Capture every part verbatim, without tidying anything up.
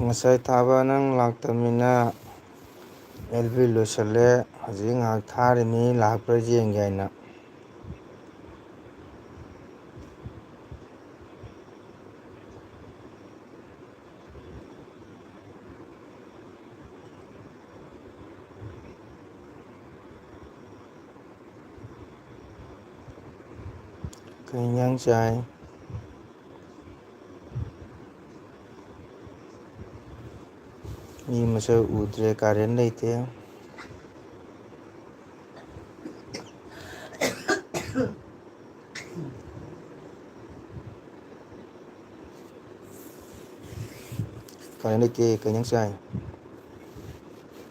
ꯉꯁꯥꯏ ꯊꯥꯕ ꯅꯪ ꯂꯥꯛꯇꯕꯅꯤꯅ ꯑꯦꯜ ꯕꯤ ꯂꯣꯏꯁꯤꯜꯂꯦ꯫ ꯍꯧꯖꯤꯛ ꯉꯥꯏꯍꯥꯛ ꯊꯥꯔꯤꯃꯤ, ꯂꯥꯛꯄ꯭ꯔꯥ ꯌꯦꯡꯒꯦ ꯍꯥꯏꯅ꯫ ꯀꯩ ꯏꯟꯖꯥꯡ ꯆꯥꯏ? ꯃꯤ ꯃꯁꯛ ꯎꯗ꯭ꯔꯦ, ꯀꯥꯔꯦꯟ ꯂꯩꯇꯦ꯫ ꯀꯥꯔꯦꯟ ꯂꯩꯇꯦ꯫ ꯀꯩ ꯏꯟꯖꯥꯡ ꯆꯥꯏ?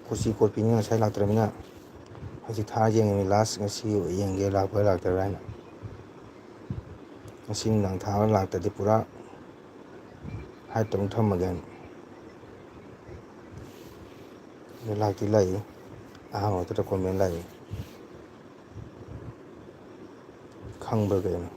ꯀꯣꯆꯤ ꯀꯣꯠꯄꯤꯅꯤ ꯉꯁꯥꯏ ꯂꯥꯛꯇ꯭ꯔꯃꯤꯅ꯫ ꯍꯧꯖꯤꯛ ꯊꯥꯔ ꯌꯦꯡꯉꯤꯅꯤ, ꯂꯥꯁ ꯉꯁꯤ ꯌꯦꯡꯒꯦ ꯂꯥꯛꯄ꯭ꯔꯥ ꯂꯥꯛꯇꯕ꯭ꯔꯥ ꯍꯥꯏꯅ꯫ ꯉꯁꯤ ꯅꯨꯡꯗꯥꯡ ꯊꯥꯔ ꯂꯥꯛꯇ꯭ꯔꯗꯤ ꯄꯨꯔꯥ ꯍꯥꯏꯠꯇ ꯑꯃꯨꯛ ꯊꯝꯃꯒꯦ ꯍꯥꯏꯅ꯫ ꯑꯗꯣ ꯂꯥꯛꯇꯤ ꯂꯥꯛꯏ꯫ ꯑꯍꯥꯟꯕ ꯃꯛꯇꯗ ꯀꯣꯃꯦꯟ ꯂꯥꯛꯏ꯫ ꯈꯪꯕ꯭ꯔꯥ ꯀꯩꯅꯣ?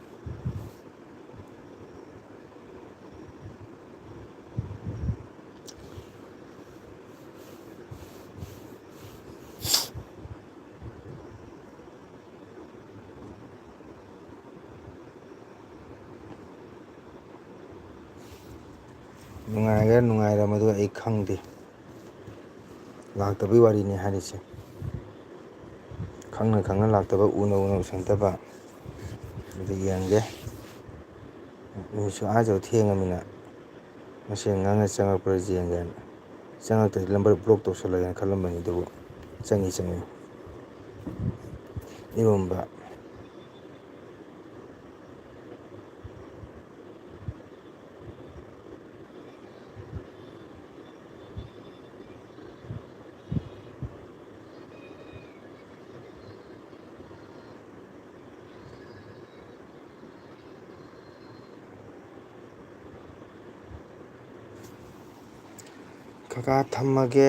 ꯅꯨꯡꯉꯥꯏꯒꯦꯔꯥ ꯅꯨꯡꯉꯥꯏꯔꯣꯏ ꯃꯗꯨ ꯑꯩ ꯈꯪꯗꯦ꯫ ꯂꯥꯛꯇꯕꯩ ꯋꯥꯔꯤꯅꯤ ꯍꯥꯏꯔꯤꯁꯦ꯫ ꯈꯪꯅ ꯈꯪꯅ ꯂꯥꯛꯇꯕ, ꯎꯅ ꯎꯅ ꯎꯁꯟꯅꯗꯕ꯫ ꯑꯗꯨ ꯌꯦꯡꯒꯦ꯫ ꯅꯨꯃꯤꯠꯁꯨ ꯑꯥ ꯌꯧ ꯊꯦꯡꯉꯃꯤꯅ ꯃꯁꯦꯟ ꯉꯥꯡꯅ ꯆꯪꯉꯛꯄ꯭ꯔꯥ ꯌꯦꯡꯒꯦꯅ꯫ ꯆꯪꯉꯛꯇ꯭ꯔꯗꯤ ꯅꯝꯕꯔ ꯕ꯭ꯂꯣꯛ ꯇꯧꯁꯜꯂꯒꯦꯅ ꯈꯜꯂꯝꯕꯅꯤ, ꯑꯗꯨꯕꯨ ꯆꯪꯉꯤ, ꯆꯪꯉꯤ꯫ ꯏꯔꯣꯝꯕ꯫ ꯀꯀꯥ ꯊꯝꯃꯒꯦ꯫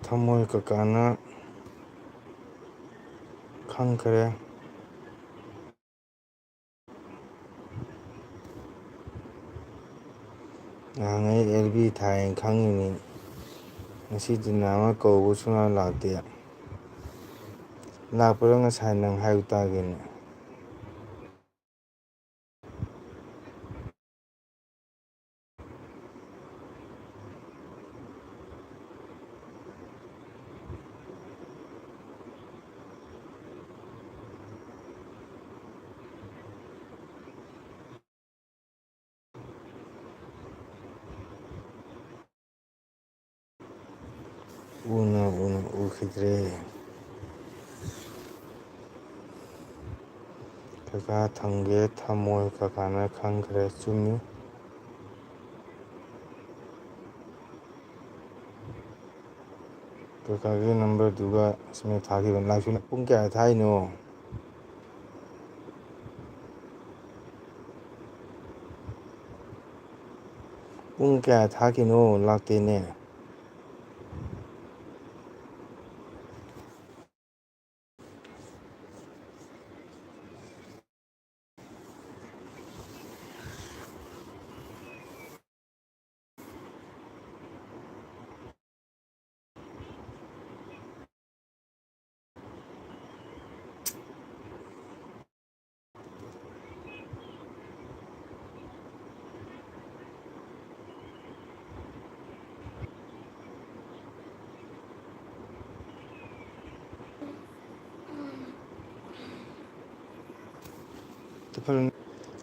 ꯊꯝꯃꯣꯏ ꯀꯀꯥꯅ ꯈꯪꯈ꯭ꯔꯦ꯫ ꯅꯍꯥꯟꯉꯩ ꯑꯦꯜ ꯕꯤ ꯊꯥꯏꯅ ꯈꯪꯉꯤꯅꯤ꯫ ꯉꯁꯤꯗꯤ ꯅꯍꯥꯟ ꯑꯃ ꯀꯧꯕ ꯁꯨꯡꯂꯥꯛ ꯂꯥꯛꯇꯦ꯫ ꯂꯥꯛꯄꯗ ꯉꯁꯥꯏ ꯅꯪ ꯍꯥꯏꯕ ꯇꯥꯒꯦꯅꯦ꯫ ꯎꯅ ꯎꯅ ꯎꯈꯤꯗ꯭ꯔꯦ꯫ ꯀꯀꯥ ꯊꯝꯒꯦ ꯊꯝꯃꯣꯏ ꯀꯀꯥꯅ ꯈꯪꯈ꯭ꯔꯦ꯫ ꯆꯨꯝꯃꯤ꯫ ꯀꯀꯥꯒꯤ ꯅꯝꯕꯔꯗꯨꯒ ꯑꯁꯤꯅ ꯊꯥꯈꯤꯕ ꯂꯥꯛꯁꯨ ꯄꯨꯡ ꯀꯌꯥ ꯊꯥꯏꯅꯣ? ꯄꯨꯡ ꯀꯌꯥ ꯊꯥꯈꯤꯅꯣ? ꯂꯥꯛꯇꯦꯅꯦ꯫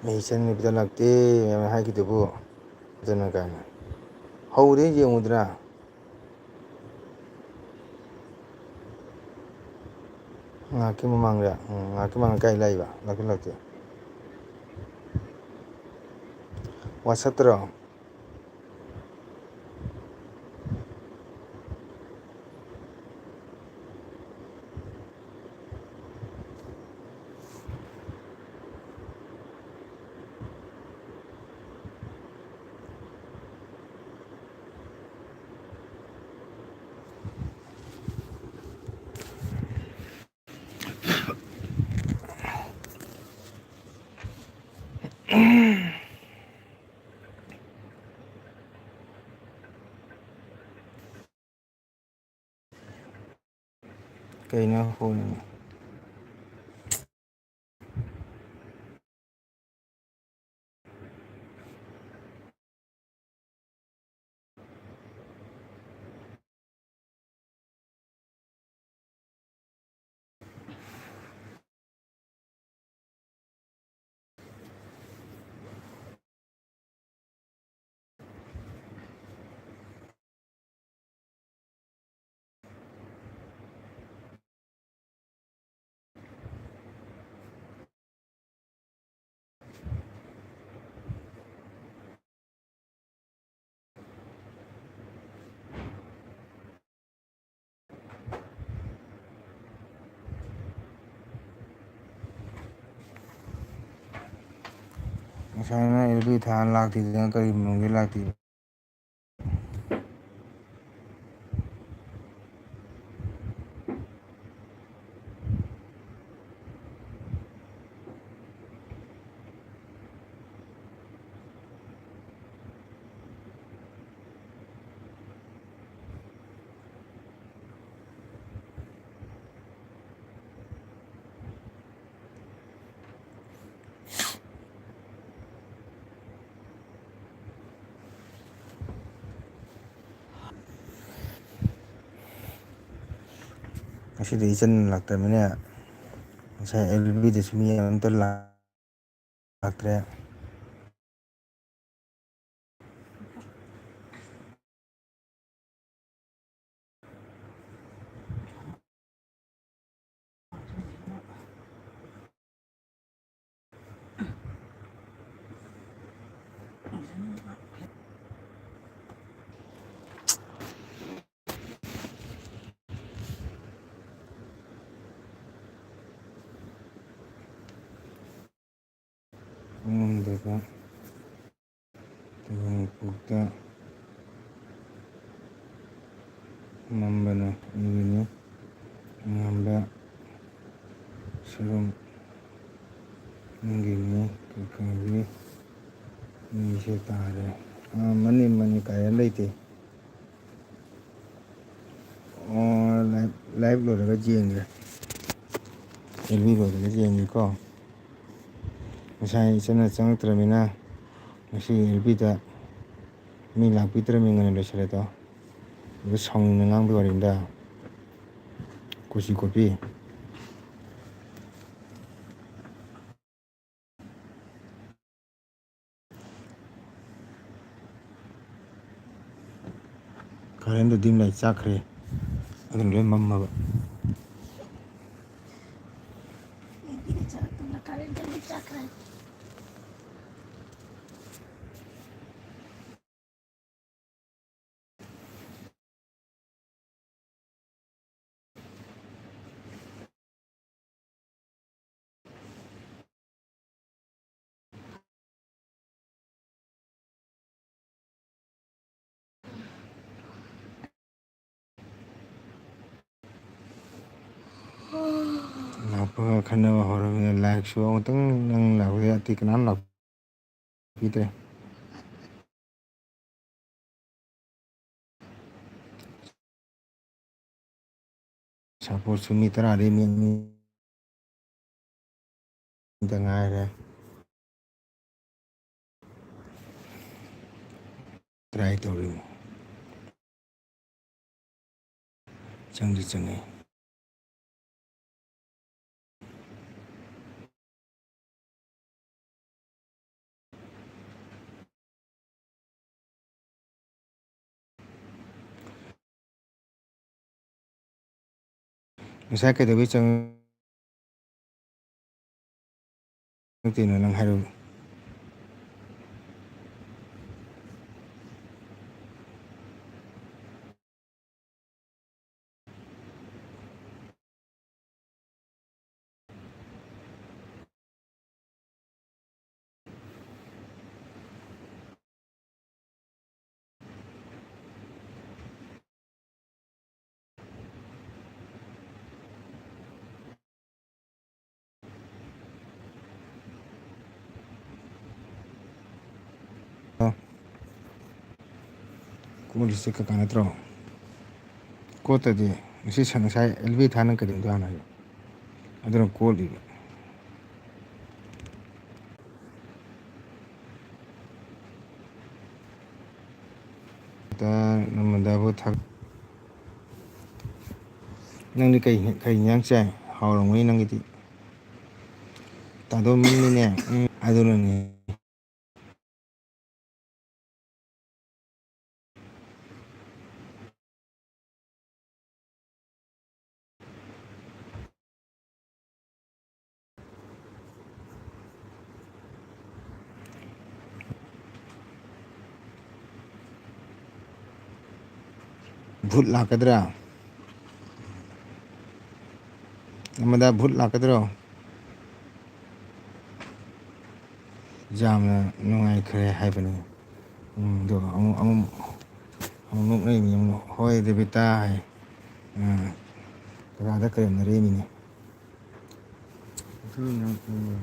ꯑꯩ ꯏꯆꯟꯅꯨꯄꯤꯗ ꯂꯥꯛꯇꯦ ꯃꯌꯥꯝ ꯍꯥꯏꯈꯤꯗꯨꯕꯨ꯫ ꯑꯗꯨꯅ ꯀꯥꯏꯅ ꯍꯧꯔꯦ ꯌꯦꯡꯉꯨꯗ꯭ꯔꯥ? ꯉꯥꯏꯍꯥꯛꯀꯤ ꯃꯃꯥꯡꯗ, ꯎꯝ, ꯉꯥꯏꯍꯥꯛꯀꯤ ꯃꯃꯥꯡꯗ ꯀꯥꯏ ꯂꯥꯛꯏꯕ? ꯂꯥꯛꯇꯦ, ꯂꯥꯛꯇꯦ꯫ WhatsApp-ꯇꯔꯣ? ꯀꯩꯅꯣ ꯍꯣꯡꯉꯤꯅꯦ? ꯉꯁꯥꯏꯅ ꯑꯦꯜ ꯕꯤ ꯊꯥꯅ ꯂꯥꯛꯇꯦꯗꯅ ꯀꯔꯤ ꯃꯔꯝꯒꯤ ꯂꯥꯛꯇꯦ? ꯉꯁꯤꯗꯤ ꯏꯆꯟ ꯂꯥꯛꯇ꯭ꯔꯕꯅꯤꯅ ꯉꯁꯥꯏ ꯑꯦꯜ ꯕꯤꯗꯁꯨ ꯃꯤ ꯑꯝꯇ ꯂꯥꯛꯇ꯭ꯔꯦ꯫ ꯉꯝꯗꯕ ꯇꯥꯏꯕꯪꯄꯣꯛꯇ ꯅꯝꯕꯅ ꯏꯕꯅꯤ꯫ ꯑꯉꯝꯕ ꯁꯔꯨꯝ ꯅꯪꯒꯤ ꯃꯤ ꯀꯩꯅꯣꯒꯤ ꯃꯤꯁꯦ ꯇꯥꯔꯦ꯫ ꯑꯥ, ꯃꯅꯤ, ꯃꯅꯤ ꯀꯥꯏꯔ ꯂꯩꯇꯦ꯫ ꯑꯣ, ꯂꯥꯏꯚ, ꯂꯥꯏꯚ ꯂꯣꯏꯔꯒ ꯌꯦꯡꯒꯦ꯫ ꯑꯦꯜ ꯕꯤ ꯂꯣꯏꯔꯒ ꯌꯦꯡꯒꯦꯀꯣ꯫ ꯉꯁꯥꯏ ꯏꯆꯟꯅ ꯆꯪꯉꯛꯇ꯭ꯔꯃꯤꯅ ꯉꯁꯤ ꯑꯦꯜ ꯕꯤꯗ ꯃꯤ ꯂꯥꯛꯄꯤꯗ꯭ꯔꯃꯤ ꯉꯟꯅ ꯂꯣꯏꯁꯤꯜꯂꯦꯗꯣ꯫ ꯑꯗꯨ ꯁꯥꯎꯅꯤꯡꯅ ꯉꯥꯡꯕꯒꯤ ꯋꯥꯔꯤꯅꯤꯗ꯫ ꯀꯣꯆꯤ ꯀꯣꯄꯤ꯫ ꯀꯔꯦꯟꯗꯣ ꯗꯤꯝ ꯂꯥꯏꯠ ꯆꯥꯛꯈ꯭ꯔꯦ, ꯑꯗꯨꯅ ꯂꯣꯏ ꯃꯝꯃꯕ꯫ ꯂꯥꯛꯄꯒ ꯈꯟꯅꯕ ꯍꯧꯔꯕꯅꯤꯅ ꯂꯥꯏꯛꯁꯨ ꯑꯃꯨꯛꯇꯪ ꯅꯪ ꯂꯥꯛꯄꯗ ꯑꯇꯩ ꯀꯅꯥꯝ ꯂꯥꯛꯄꯤꯗ꯭ꯔꯦ꯫ ꯁꯞꯄꯣꯔꯠꯁꯨ ꯃꯤ ꯇꯔꯥꯗꯤ ꯃꯤ ꯑꯅꯤꯗ ꯉꯥꯏꯔꯦ꯫ ꯇ꯭ꯔꯥꯏ ꯇꯧꯔꯤꯕ꯫ ꯆꯪꯗꯤ ꯆꯪꯉꯦ꯫ ꯉꯁꯥꯏ ꯀꯩꯗꯧꯕꯩ ꯆꯪ-, ꯆꯪꯉꯛꯇꯣꯏꯅꯣ ꯅꯪ ꯍꯥꯏꯔꯛꯎ꯫ ꯀꯣꯠꯂꯤꯁꯦ ꯀꯀꯥ ꯅꯠꯇ꯭ꯔꯣ? ꯀꯣꯠꯇꯗꯤ ꯉꯁꯤ ꯁꯟ-, ꯉꯁꯥꯏ ꯑꯦꯜ ꯕꯤ ꯊꯥꯅ ꯀꯩꯗꯧꯗꯣꯏꯅꯣ ꯍꯥꯏꯕ? ꯑꯗꯨꯅ ꯀꯣꯠꯂꯤꯕ꯫ ꯇ-, ꯅꯃꯗꯕꯨ ꯊꯛ-, ꯅꯪꯗꯤ ꯀꯩ, ꯀꯩ ꯏꯟꯖꯥꯡ ꯆꯥꯏ? ꯍꯥꯎꯔꯝꯒꯅꯤ ꯅꯪꯒꯤꯗꯤ꯫ ꯇꯥꯗꯣꯝꯕꯤꯅꯤꯅꯦ꯫ ꯎꯝ, ꯑꯗꯨꯅꯅꯦ꯫ ꯚꯨꯠ ꯂꯥꯛꯀꯗ꯭ꯔꯥ? ꯑꯃꯗ ꯚꯨꯠ ꯂꯥꯛꯀꯗ꯭ꯔꯣ? ꯌꯥꯝꯅ ꯅꯨꯡꯉꯥꯏꯈ꯭ꯔꯦ ꯍꯥꯏꯕꯅꯤ꯫ ꯎꯝ, ꯑꯗꯣ ꯑꯃꯨꯛ, ꯑꯃꯨꯛ, ꯑꯃꯨꯛ ꯅꯣꯛꯅꯩꯅꯤ, ꯑꯃꯨꯛ, "ꯍꯣꯏ, ꯗꯦꯕꯤꯇꯥ" ꯍꯥꯏ꯫ ꯎꯝ, ꯀꯀꯥꯗ ꯀꯔꯦꯝꯅꯔꯤꯃꯤꯅꯦ꯫ ꯑꯗꯨꯅ, ꯎꯝ꯫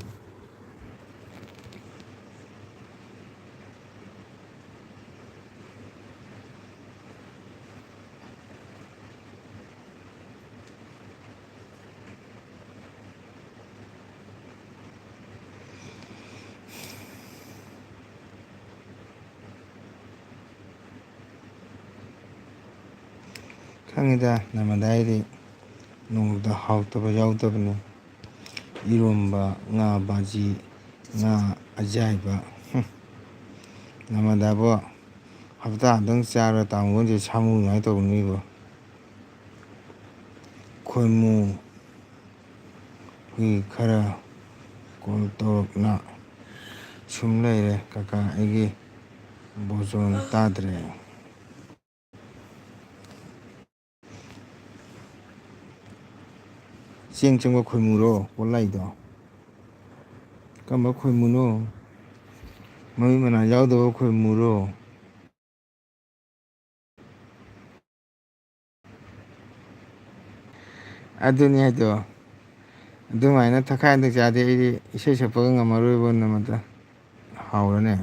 ꯈꯪꯉꯤꯗ, ꯅꯃꯗꯥꯏꯗꯤ ꯅꯣꯡꯃꯗ ꯍꯥꯎꯇꯕ ꯌꯥꯎꯗꯕꯅꯤ꯫ ꯏꯔꯣꯝꯕ, ꯉꯥ ꯕꯥꯖꯤ, ꯉꯥ ꯑꯖꯥꯏꯕ꯫ ꯍꯨꯝ꯫ ꯅꯃꯗꯥꯕꯣ, ꯍꯞꯇꯥ ꯑꯝꯇꯪ ꯆꯥꯔꯣ, ꯇꯥꯃꯣꯒꯤ ꯁꯥꯃꯨ ꯑꯗꯨꯃꯥꯏꯅ ꯇꯧꯅꯨ ꯏꯕꯣ꯫ ꯈꯣꯏꯃꯨ ꯍꯨꯏ ꯈꯔ ꯀꯣꯜ ꯇꯧꯔꯛꯅ ꯁꯨꯝ ꯂꯩꯔꯦ꯫ ꯀꯀꯥ, ꯑꯩꯒꯤ ꯕꯣꯖꯣꯟ ꯇꯥꯗ꯭ꯔꯦ꯫ ꯆꯦꯡ ꯆꯪꯕ ꯈꯣꯏꯃꯨꯔꯣ ꯄꯣꯠꯂꯥꯏꯗꯣ? ꯀꯔꯝꯕ ꯈꯣꯏꯃꯨꯅꯣ? ꯃꯃꯤꯠ ꯃꯅꯥ ꯌꯥꯎꯗꯕ ꯈꯣꯏꯃꯨꯔꯣ? ꯑꯗꯨꯅꯤ ꯍꯥꯏꯗꯣ꯫ ꯑꯗꯨꯃꯥꯏꯅ ꯊꯛꯈꯥꯏ ꯍꯟꯗꯛ ꯆꯥꯗꯤ ꯑꯩꯗꯤ ꯏꯁꯩ ꯁꯛꯄꯒ ꯉꯝꯃꯔꯣꯏꯕꯣ ꯅꯃꯗ꯫ ꯍꯥꯎꯔꯅꯦ꯫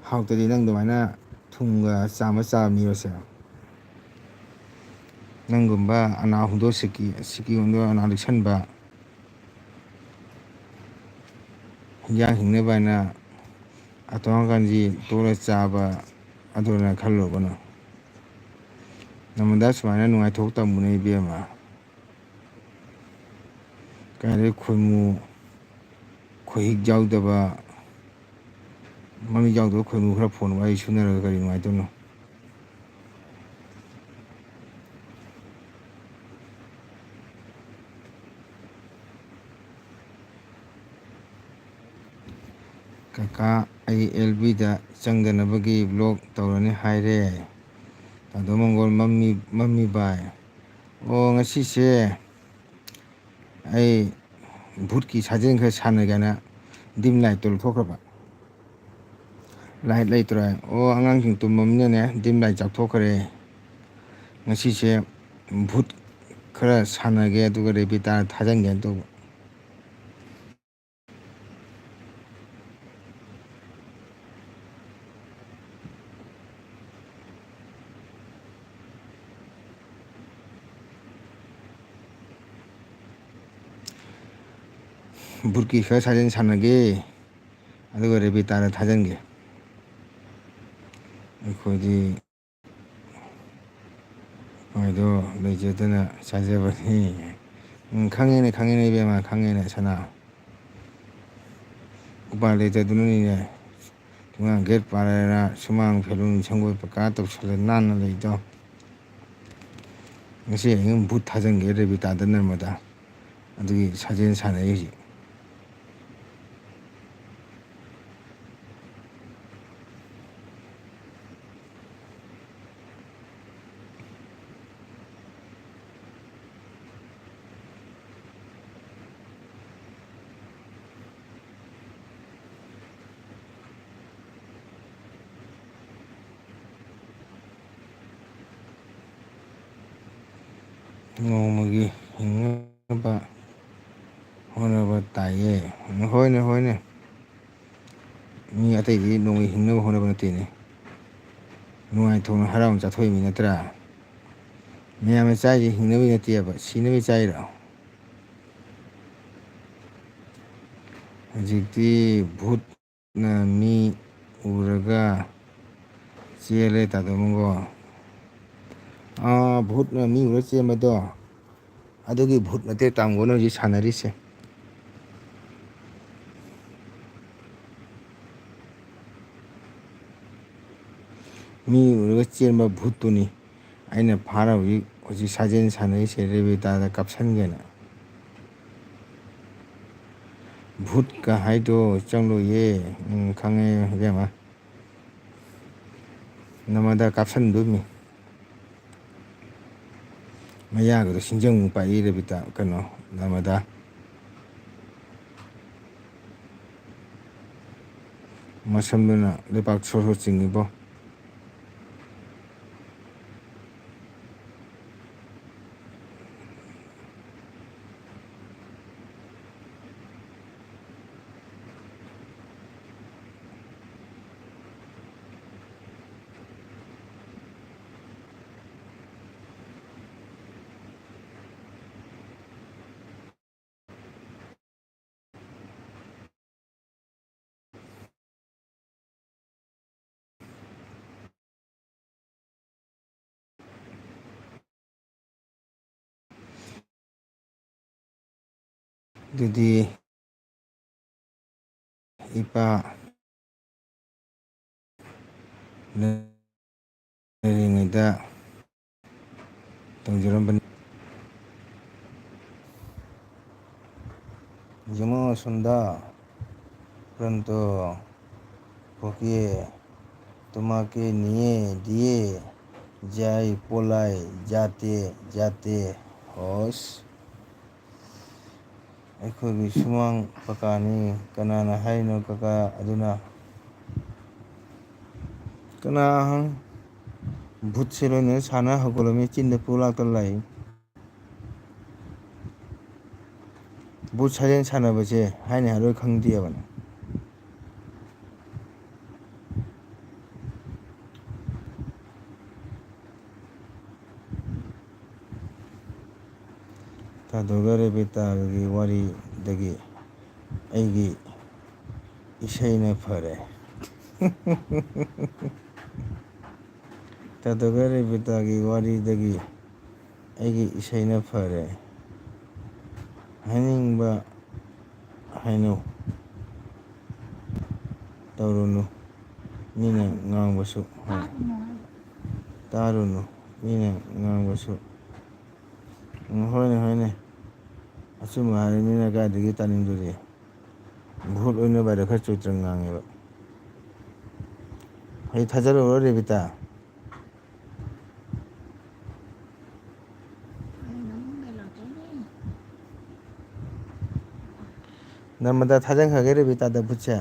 ꯍꯥꯎꯇꯗꯤ ꯅꯪ ꯑꯗꯨꯃꯥꯏꯅ ꯐꯨꯡꯒ ꯆꯥꯝꯃ ꯆꯥꯕ ꯃꯤꯔꯣꯁꯦ? ꯅꯪꯒꯨꯝꯕ ꯑꯅꯥ ꯍꯨꯟꯗꯣꯛ ꯁꯤꯀꯤ, ꯁꯤꯀꯤ ꯍꯨꯟꯗꯣꯛ ꯑꯅꯥ ꯂꯤꯛꯁꯟꯕ, ꯍꯤꯟꯖꯥꯡ ꯍꯤꯡꯅꯕ ꯍꯥꯏꯅ ꯑꯇꯣꯡ ꯑꯀꯥꯟꯁꯤ ꯇꯣꯂ ꯆꯥꯕ, ꯑꯗꯨꯅ ꯈꯜꯂꯨꯕꯅ ꯅꯃꯗ ꯁꯨꯃꯥꯏꯅ ꯅꯨꯡꯉꯥꯏꯊꯣꯛ ꯇꯝꯕꯅꯦ ꯏꯕꯦꯝꯃ꯫ ꯀꯥꯏꯗꯩ ꯈꯣꯏꯃꯨ, ꯈꯣꯏꯍꯤꯛ ꯌꯥꯎꯗꯕ, ꯃꯃꯤꯠ ꯌꯥꯎꯗꯕ ꯈꯣꯏꯃꯨ ꯈꯔ ꯐꯣꯟꯕ ꯑꯩ ꯁꯨꯅꯔꯒ ꯀꯔꯤ ꯅꯨꯡꯉꯥꯏꯗꯣꯏꯅꯣ? ꯀꯀꯥ, ꯑꯩ ꯑꯦꯜ ꯕꯤꯗ ꯆꯪꯗꯅꯕꯒꯤ ꯕ꯭ꯂꯣꯛ ꯇꯧꯔꯅꯤ ꯍꯥꯏꯔꯦ꯫ ꯇꯥꯗꯣ ꯃꯪꯒꯣꯜ, ꯃꯝꯃꯤ, ꯃꯝꯃꯤ ꯚꯥꯏ꯫ ꯑꯣ, ꯉꯁꯤꯁꯦ ꯑꯩ ꯚꯨꯠꯀꯤ ꯁꯥꯖꯦꯜ ꯈꯔ ꯁꯥꯟꯅꯒꯦꯅ ꯗꯤꯝ ꯂꯥꯏꯠꯇꯣ ꯂꯧꯊꯣꯛꯈ꯭ꯔꯕ꯫ ꯂꯥꯏꯠ ꯂꯩꯇ꯭ꯔꯦ꯫ ꯑꯣ, ꯑꯉꯥꯡꯁꯤꯡ ꯇꯨꯝꯃꯝꯅꯤꯅꯅꯦ, ꯗꯤꯝ ꯂꯥꯏꯠ ꯆꯥꯛꯊꯣꯛꯈ꯭ꯔꯦ꯫ ꯉꯁꯤꯁꯦ ꯚꯨꯠ ꯈꯔ ꯁꯥꯟꯅꯒꯦ, ꯑꯗꯨꯒ ꯔꯦꯕꯤꯇꯥ ꯊꯥꯖꯟꯒꯦꯅ ꯇꯧꯕ꯫ ꯚꯨꯠꯀꯤ ꯈꯔ ꯁꯥꯖꯦꯜ ꯁꯥꯟꯅꯒꯦ, ꯑꯗꯨꯒ ꯔꯦꯕꯤꯇꯥꯗ ꯊꯥꯖꯟꯒꯦ꯫ ꯑꯩꯈꯣꯏꯗꯤ ꯃꯣꯏꯗꯣ ꯂꯩꯖꯗꯅ ꯆꯥꯖꯕꯅꯤ꯫ ꯎꯝ, ꯈꯪꯉꯦꯅꯦ, ꯈꯪꯉꯦꯅꯦ ꯏꯕꯦꯝꯃ, ꯈꯪꯉꯦꯅꯦ ꯁꯅꯥ꯫ ꯎꯄꯥꯏ ꯂꯩꯇꯗꯨꯅꯅꯤꯅꯦ꯫ ꯊꯣꯡꯒꯥꯟ ꯒꯦꯠ ꯄꯥꯜꯂꯦꯅ ꯁꯨꯃꯥꯡ ꯐꯦꯂꯨꯡ ꯁꯪꯒꯣꯏ ꯄꯀꯥ ꯇꯧꯁꯜꯂ ꯅꯥꯟꯅ ꯂꯩꯗꯣ꯫ ꯉꯁꯤ ꯑꯍꯤꯡ ꯚꯨꯠ ꯊꯥꯖꯤꯟꯒꯦ ꯔꯦꯕꯤꯇꯥꯗ ꯅꯔꯃꯗꯥ꯫ ꯑꯗꯨꯒꯤ ꯁꯥꯖꯦꯜ ꯁꯥꯟꯅꯩ ꯍꯧꯖꯤꯛ꯫ ꯅꯣꯡꯃꯒꯤ ꯍꯤꯡꯅꯕ ꯍꯣꯠꯅꯕ ꯇꯥꯏꯌꯦ꯫ ꯍꯣꯏꯅꯦ, ꯍꯣꯏꯅꯦ꯫ ꯃꯤ ꯑꯇꯩꯗꯤ ꯅꯣꯡꯃꯒꯤ ꯍꯤꯡꯅꯕ ꯍꯣꯠꯅꯕ ꯅꯠꯇꯦꯅꯦ꯫ ꯅꯨꯡꯉꯥꯏꯊꯣꯛꯅ ꯍꯔꯥꯎꯅ ꯆꯥꯊꯣꯛꯏꯃꯤ ꯅꯠꯇ꯭ꯔꯥ? ꯃꯌꯥꯝꯅ ꯆꯥꯏꯁꯦ ꯍꯤꯡꯅꯕꯒꯤ ꯅꯠꯇꯦꯕ, ꯁꯤꯅꯕꯒꯤ ꯆꯥꯏꯔꯣ? ꯍꯧꯖꯤꯛꯇꯤ ꯚꯨꯠꯅ ꯃꯤ ꯎꯔꯒ ꯆꯦꯜꯂꯦ, ꯇꯥꯗꯣ ꯃꯪꯒꯣ꯫ ꯑꯥ, ꯚꯨꯠꯅ ꯃꯤ ꯎꯔ ꯆꯦꯟꯕꯗꯣ, ꯑꯗꯨꯒꯤ ꯚꯨꯠ ꯃꯇꯦꯛ ꯇꯥꯝꯒꯣꯅ ꯍꯧꯖꯤꯛ ꯁꯥꯟꯅꯔꯤꯁꯦ꯫ ꯃꯤ ꯎꯔꯒ ꯆꯦꯟꯕ ꯚꯨꯠꯇꯨꯅꯤ ꯑꯩꯅ ꯐꯥꯔ ꯍꯧꯖꯤꯛ, ꯍꯧꯖꯤꯛ ꯁꯥꯖꯦꯜ ꯁꯥꯟꯅꯔꯤꯁꯦ, ꯔꯦꯕꯤꯇꯥꯗ ꯀꯥꯞꯁꯟꯒꯦꯅ꯫ ꯚꯨꯠꯀ ꯍꯥꯏꯗꯣ ꯆꯪꯂꯣꯏꯌꯦ꯫ ꯎꯝ, ꯈꯪꯉꯦ ꯏꯕꯦꯝꯃ꯫ ꯅꯃꯗ ꯀꯥꯞꯁꯟꯗꯣꯏꯅꯤ꯫ ꯃꯌꯥꯒꯗꯣ ꯁꯤꯡꯖꯪ ꯄꯥꯛꯏ ꯔꯦꯕꯤꯇꯥ, ꯀꯩꯅꯣ, ꯅꯃꯗ꯫ ꯃꯁꯝꯗꯨꯅ ꯂꯩꯕꯥꯛ ꯁꯣꯔ ꯁꯣꯔ ꯆꯤꯡꯉꯤꯕꯣ꯫ ꯑꯗꯨꯗꯤ ꯏꯄꯥ ꯂꯩꯔꯤꯉꯩꯗ ꯇꯧꯖꯔꯝꯕꯅꯤ꯫ ꯌꯦꯡꯉꯣ ꯑꯁꯣꯝꯗ, ꯄ꯭ꯔꯟꯇꯣ, ꯄꯣꯀꯦ, ꯇꯨꯃꯥꯀꯦ ꯅꯤꯌꯦ ꯗꯤꯌꯦ, ꯖꯥꯏ ꯄꯣꯂꯥꯏ, ꯖꯥꯇꯦ, ꯖꯥꯇꯦ, ꯍꯣꯁ꯫ ꯑꯩꯈꯣꯏꯒꯤ ꯁꯨꯃꯥꯡ ꯀꯀꯥꯅꯤ꯫ ꯀꯅꯥꯅ ꯍꯥꯏꯔꯤꯅꯣ ꯀꯀꯥ ꯑꯗꯨꯅ? ꯀꯅꯥ ꯑꯍꯪ? ꯚꯨꯠꯁꯦ ꯂꯣꯏꯅ ꯁꯥꯟꯅ ꯍꯧꯒꯠꯂꯝꯃꯤ, ꯆꯤꯟꯗ ꯄꯨꯂꯥꯛꯇ ꯂꯥꯛꯏ꯫ ꯚꯨꯠ ꯁꯥꯖꯦꯜ ꯁꯥꯟꯅꯕꯁꯦ ꯍꯥꯏꯅ ꯍꯥꯏꯔꯣꯏ ꯈꯪꯗꯦꯕꯅ꯫ ꯑꯗꯨꯒ ꯔꯦꯕꯤꯇꯥꯒꯤ ꯋꯥꯔꯤꯗꯒꯤ ꯑꯩꯒꯤ ꯏꯁꯩꯅ ꯐꯔꯦ꯫ ꯇꯥꯗꯒ ꯔꯦꯕꯤꯇꯥꯒꯤ ꯋꯥꯔꯤꯗꯒꯤ ꯑꯩꯒꯤ ꯏꯁꯩꯅ ꯐꯔꯦ꯫ ꯍꯥꯏꯅꯤꯡꯕ ꯍꯥꯏꯅꯧ꯫ ꯇꯧꯔꯨꯅꯨ꯫ ꯃꯤꯅ ꯉꯥꯡꯕꯁꯨ꯫ ꯍꯣꯏ꯫ ꯇꯥꯔꯨꯅꯨ꯫ ꯃꯤꯅ ꯉꯥꯡꯕꯁꯨ꯫ ꯎꯝ, ꯍꯣꯏꯅꯦ, ꯍꯣꯏꯅꯦ꯫ ꯑꯆꯨꯝꯕ ꯍꯥꯏꯔ ꯃꯤꯅ ꯀꯥꯏꯗꯒꯤ ꯇꯥꯅꯤꯡꯗꯣꯔꯤ? ꯚꯨꯠ ꯑꯣꯏꯅ ꯚꯥꯏꯔ ꯈꯔ ꯆꯣꯏꯇ꯭ꯔꯪ ꯉꯥꯡꯉꯦꯕ꯫ ꯑꯩ ꯊꯥꯖꯔꯨꯔꯣ, ꯔꯦꯕꯤꯇꯥ? ꯅꯃꯗ ꯊꯥꯖꯟꯈ꯭ꯔꯒꯦ, ꯔꯦꯕꯤꯇꯥꯗ ꯚꯨꯠꯁꯦ꯫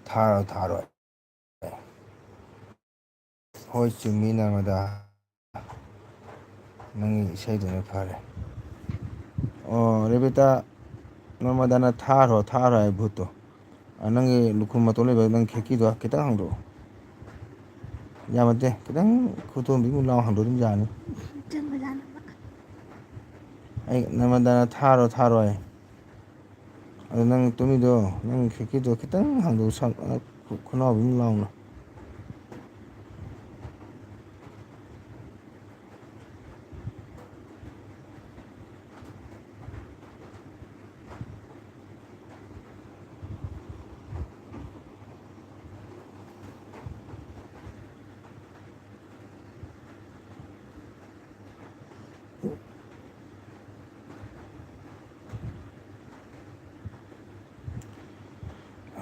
ꯊꯥꯔꯣ, ꯊꯥꯔꯣ꯫ ꯍꯣꯏ, ꯆꯨꯝꯃꯤ, ꯅꯔꯃꯗꯥ꯫ ꯅꯪꯒꯤ ꯏꯁꯩꯗꯨꯅ ꯐꯔꯦ꯫ ꯑꯣ, ꯔꯦꯕꯤꯇꯥ, ꯅꯔꯃꯗꯥꯅ ꯊꯥꯔꯣ, ꯊꯥꯔꯣ ꯍꯥꯏ ꯚꯨꯠꯇꯣ꯫ ꯑ, ꯅꯪꯒꯤ ꯂꯨꯈꯨꯝ ꯃꯇꯣꯟ ꯂꯩꯕ ꯅꯪ ꯈꯦꯛꯀꯤꯗꯣ ꯈꯤꯇꯪ ꯍꯥꯡꯗꯣꯛꯑꯣ꯫ ꯌꯥꯝ ꯅꯠꯇꯦ, ꯈꯤꯇꯪ ꯈꯨꯇꯣꯟꯕꯤꯃꯨꯛ ꯂꯥꯎ ꯍꯥꯡꯗꯣꯛꯑꯣ, ꯑꯗꯨꯝ ꯌꯥꯅꯤ꯫ ꯑꯩ ꯅꯔꯃꯗꯥꯅ ꯊꯥꯔꯣ, ꯊꯥꯔꯣ ꯍꯥꯏ꯫ ꯑꯗꯣ ꯅꯪ ꯇꯨꯝꯃꯤꯗꯣ, ꯅꯪ ꯈꯤꯔꯀꯤꯗꯣ ꯈꯤꯇꯪ ꯍꯥꯡꯗꯣꯛꯎ, ꯁꯛ-, ꯈꯨ-, ꯈꯨꯅꯥꯎꯕꯤꯃꯨꯛ ꯂꯥꯎꯅ꯫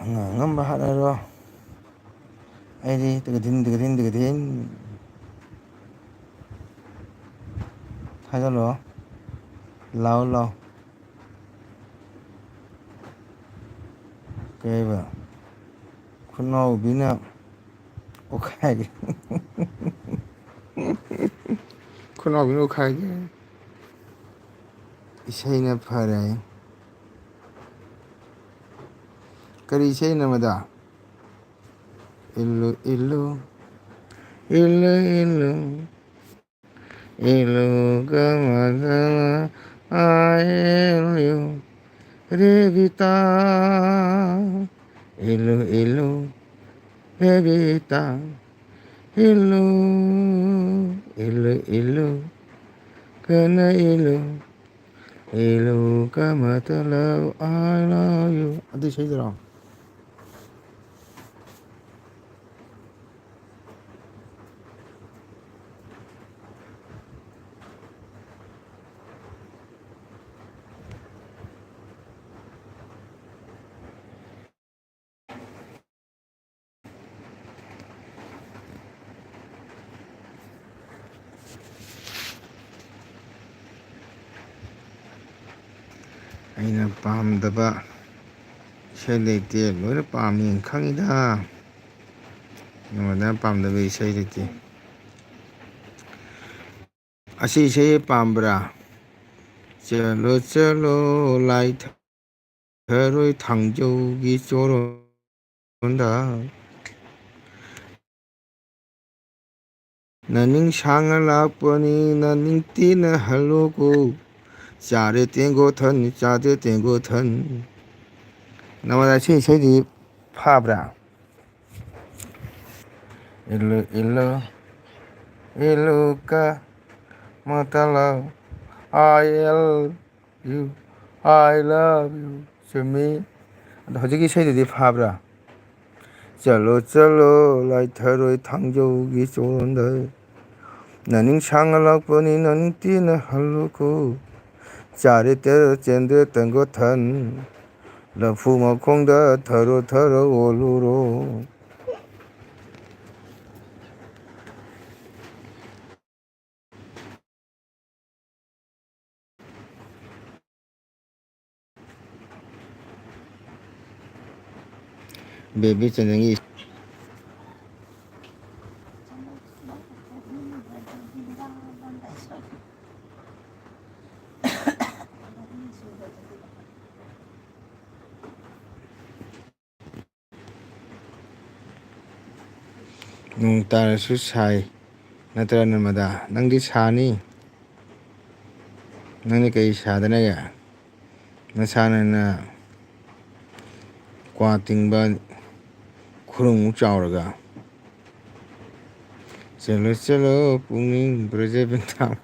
ꯑꯉꯥꯡ ꯑꯃ ꯍꯥꯠꯂꯔꯣ꯫ ꯑꯩꯗꯤ ꯇꯤꯀꯊꯤꯟ, ꯇꯤꯀꯊꯤꯟ, ꯇꯤꯀꯊꯤꯟ꯫ ꯊꯥꯖꯜꯂꯣ꯫ ꯂꯥꯎ, ꯂꯥꯎ꯫ ꯀꯩꯕ? ꯈꯨꯠꯅꯥꯎꯕꯤꯅ ꯑꯣꯈꯥꯏꯒꯦ꯫ ꯈꯨꯠꯅꯥꯎꯕꯤꯅ ꯑꯣꯈꯥꯏꯒꯦ꯫ ꯏꯁꯩꯅ ꯐꯔꯦ꯫ ꯀꯔꯤ ꯏꯁꯩꯅꯣ ꯃꯗꯣ? ꯏꯜꯂꯨ, ꯏꯜꯂꯨ, ꯏꯜꯂꯨ, ꯏꯜꯂꯨ, ꯏꯜꯂꯨ ꯀꯃꯗꯅ, I love you, ꯔꯦꯕꯤꯇꯥ꯫ ꯏꯜꯂꯨ, ꯏꯜꯂꯨ, ꯔꯦꯕꯤꯇꯥ꯫ ꯏꯜꯂꯨ, ꯏꯜꯂꯨ, ꯏꯜꯂꯨ, ꯀꯟꯅ ꯏꯜꯂꯨ꯫ ꯏꯜꯂꯨ ꯀꯃꯇ love, I love you꯫ ꯑꯗꯨ ꯏꯁꯩꯗꯨꯔꯣ? ꯑꯩꯅ ꯄꯥꯝꯗꯕ ꯏꯁꯩ ꯂꯩꯇꯦ, ꯂꯣꯏꯅ ꯄꯥꯝꯃꯤ ꯈꯪꯉꯤꯗ꯫ ꯅꯉꯣꯟꯗ ꯄꯥꯝꯗꯕ ꯏꯁꯩ ꯂꯩꯇꯦ꯫ ꯑꯁꯤ ꯏꯁꯩ ꯄꯥꯝꯕ꯭ꯔꯥ? ꯆꯠꯂꯣ ꯆꯠꯂꯣ ꯂꯥꯏ ꯊꯔꯣꯏ ꯊꯥꯡꯖꯧꯒꯤ ꯆꯣꯔꯣꯟꯗ꯫ ꯅꯅꯤꯡ ꯁꯥꯡꯅ ꯂꯥꯛꯄꯅꯤ, ꯅꯅꯤꯡ ꯇꯦꯟꯅ ꯍꯜꯂꯣꯀꯣ꯫ ꯆꯥꯔꯦ ꯇꯦꯡꯒꯣꯊꯟ, ꯆꯥꯗꯦ ꯇꯦꯡꯒꯣꯊꯟ꯫ ꯅꯉꯣꯟꯗ ꯁꯤ ꯏꯁꯩꯗꯤ ꯐꯥꯕ꯭ꯔꯥ? ꯏꯜꯂꯨ, ꯏꯜꯂꯨ, ꯏꯜꯂꯨ ꯀ ꯃꯇꯂ, I love you, I love you꯫ ꯆꯨꯝꯃꯤ꯫ ꯑꯗꯣ ꯍꯧꯖꯤꯛꯀꯤ ꯏꯁꯩꯗꯨꯗꯤ ꯐꯥꯕ꯭ꯔꯥ? ꯆꯠꯂꯣ, ꯆꯠꯂꯣ, ꯂꯥꯏꯊꯔꯣꯏ ꯊꯥꯡꯖꯧꯒꯤ ꯆꯣꯟꯗ꯫ ꯅꯅꯤꯡ ꯁꯥꯡꯅ ꯂꯥꯛꯄꯅꯤ, ꯅꯅꯤꯡ ꯇꯦꯟꯅ ꯍꯜꯂꯨꯀꯣ꯫ ꯆꯥꯔꯦ ꯇꯦꯔꯣ, ꯆꯦꯟꯗꯦ ꯇꯦꯡꯒꯣꯊꯟ꯫ ꯂꯐꯨ ꯃꯈꯣꯡꯗ ꯊꯔꯣ, ꯊꯔꯣ ꯑꯣꯜꯂꯨꯔꯣ꯫ ꯕꯦꯕꯤ ꯆꯟꯗꯟꯒꯤ ꯅꯣꯡ ꯇꯥꯔꯁꯨ ꯁꯥꯏ ꯅꯠꯇ꯭ꯔꯥ, ꯅꯔꯃꯗꯥ? ꯅꯪꯗꯤ ꯁꯥꯅꯤ꯫ ꯅꯪꯗꯤ ꯀꯩ ꯁꯥꯗꯅꯒꯦ? ꯅꯁꯥꯅ ꯀ꯭ꯋꯥ ꯇꯤꯡꯕ ꯈꯨꯔꯨꯡꯃꯨꯛ ꯆꯥꯎꯔꯒ꯫ ꯆꯠꯂꯣ, ꯆꯠꯂꯣ, ꯄꯨꯛꯅꯤꯡ ꯕ꯭ꯔꯖꯕꯤꯟꯗꯥ꯫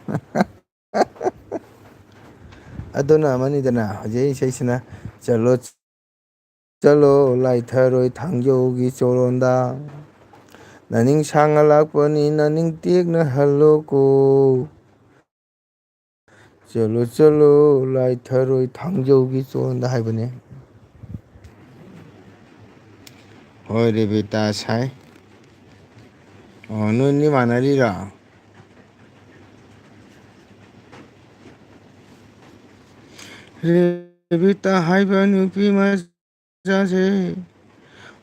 ꯑꯗꯨꯅ ꯑꯃꯅꯤꯗꯅ, ꯍꯧꯖꯤꯛ ꯏꯁꯩꯁꯤꯅ, "ꯆꯠꯂꯣ, ꯆꯠꯂꯣ, ꯂꯥꯏꯊꯔꯣꯏ ꯊꯥꯡꯖꯧꯒꯤ ꯆꯣꯔꯣꯟꯗ꯫ ꯅꯅꯤꯡ ꯁꯥꯡꯅ ꯂꯥꯛꯄꯅꯤ, ꯅꯅꯤꯡ ꯇꯦꯛꯅ ꯍꯜꯂꯣꯀꯣ꯫ ꯆꯠꯂꯣ, ꯆꯠꯂꯣ, ꯂꯥꯏꯊꯔꯣꯏ ꯊꯥꯡꯖꯧꯒꯤ ꯆꯣꯔꯣꯟꯗ" ꯍꯥꯏꯕꯅꯦ꯫ ꯍꯣꯏ, ꯔꯦꯕꯤꯇꯥ ꯁꯥꯏ꯫ ꯑꯣ, ꯅꯣꯏꯅꯤ ꯃꯥꯟꯅꯔꯤꯔꯣ? ꯔꯦꯕꯤꯇꯥ ꯍꯥꯏꯕ ꯅꯨꯄꯤ ꯃꯆꯥꯁꯦ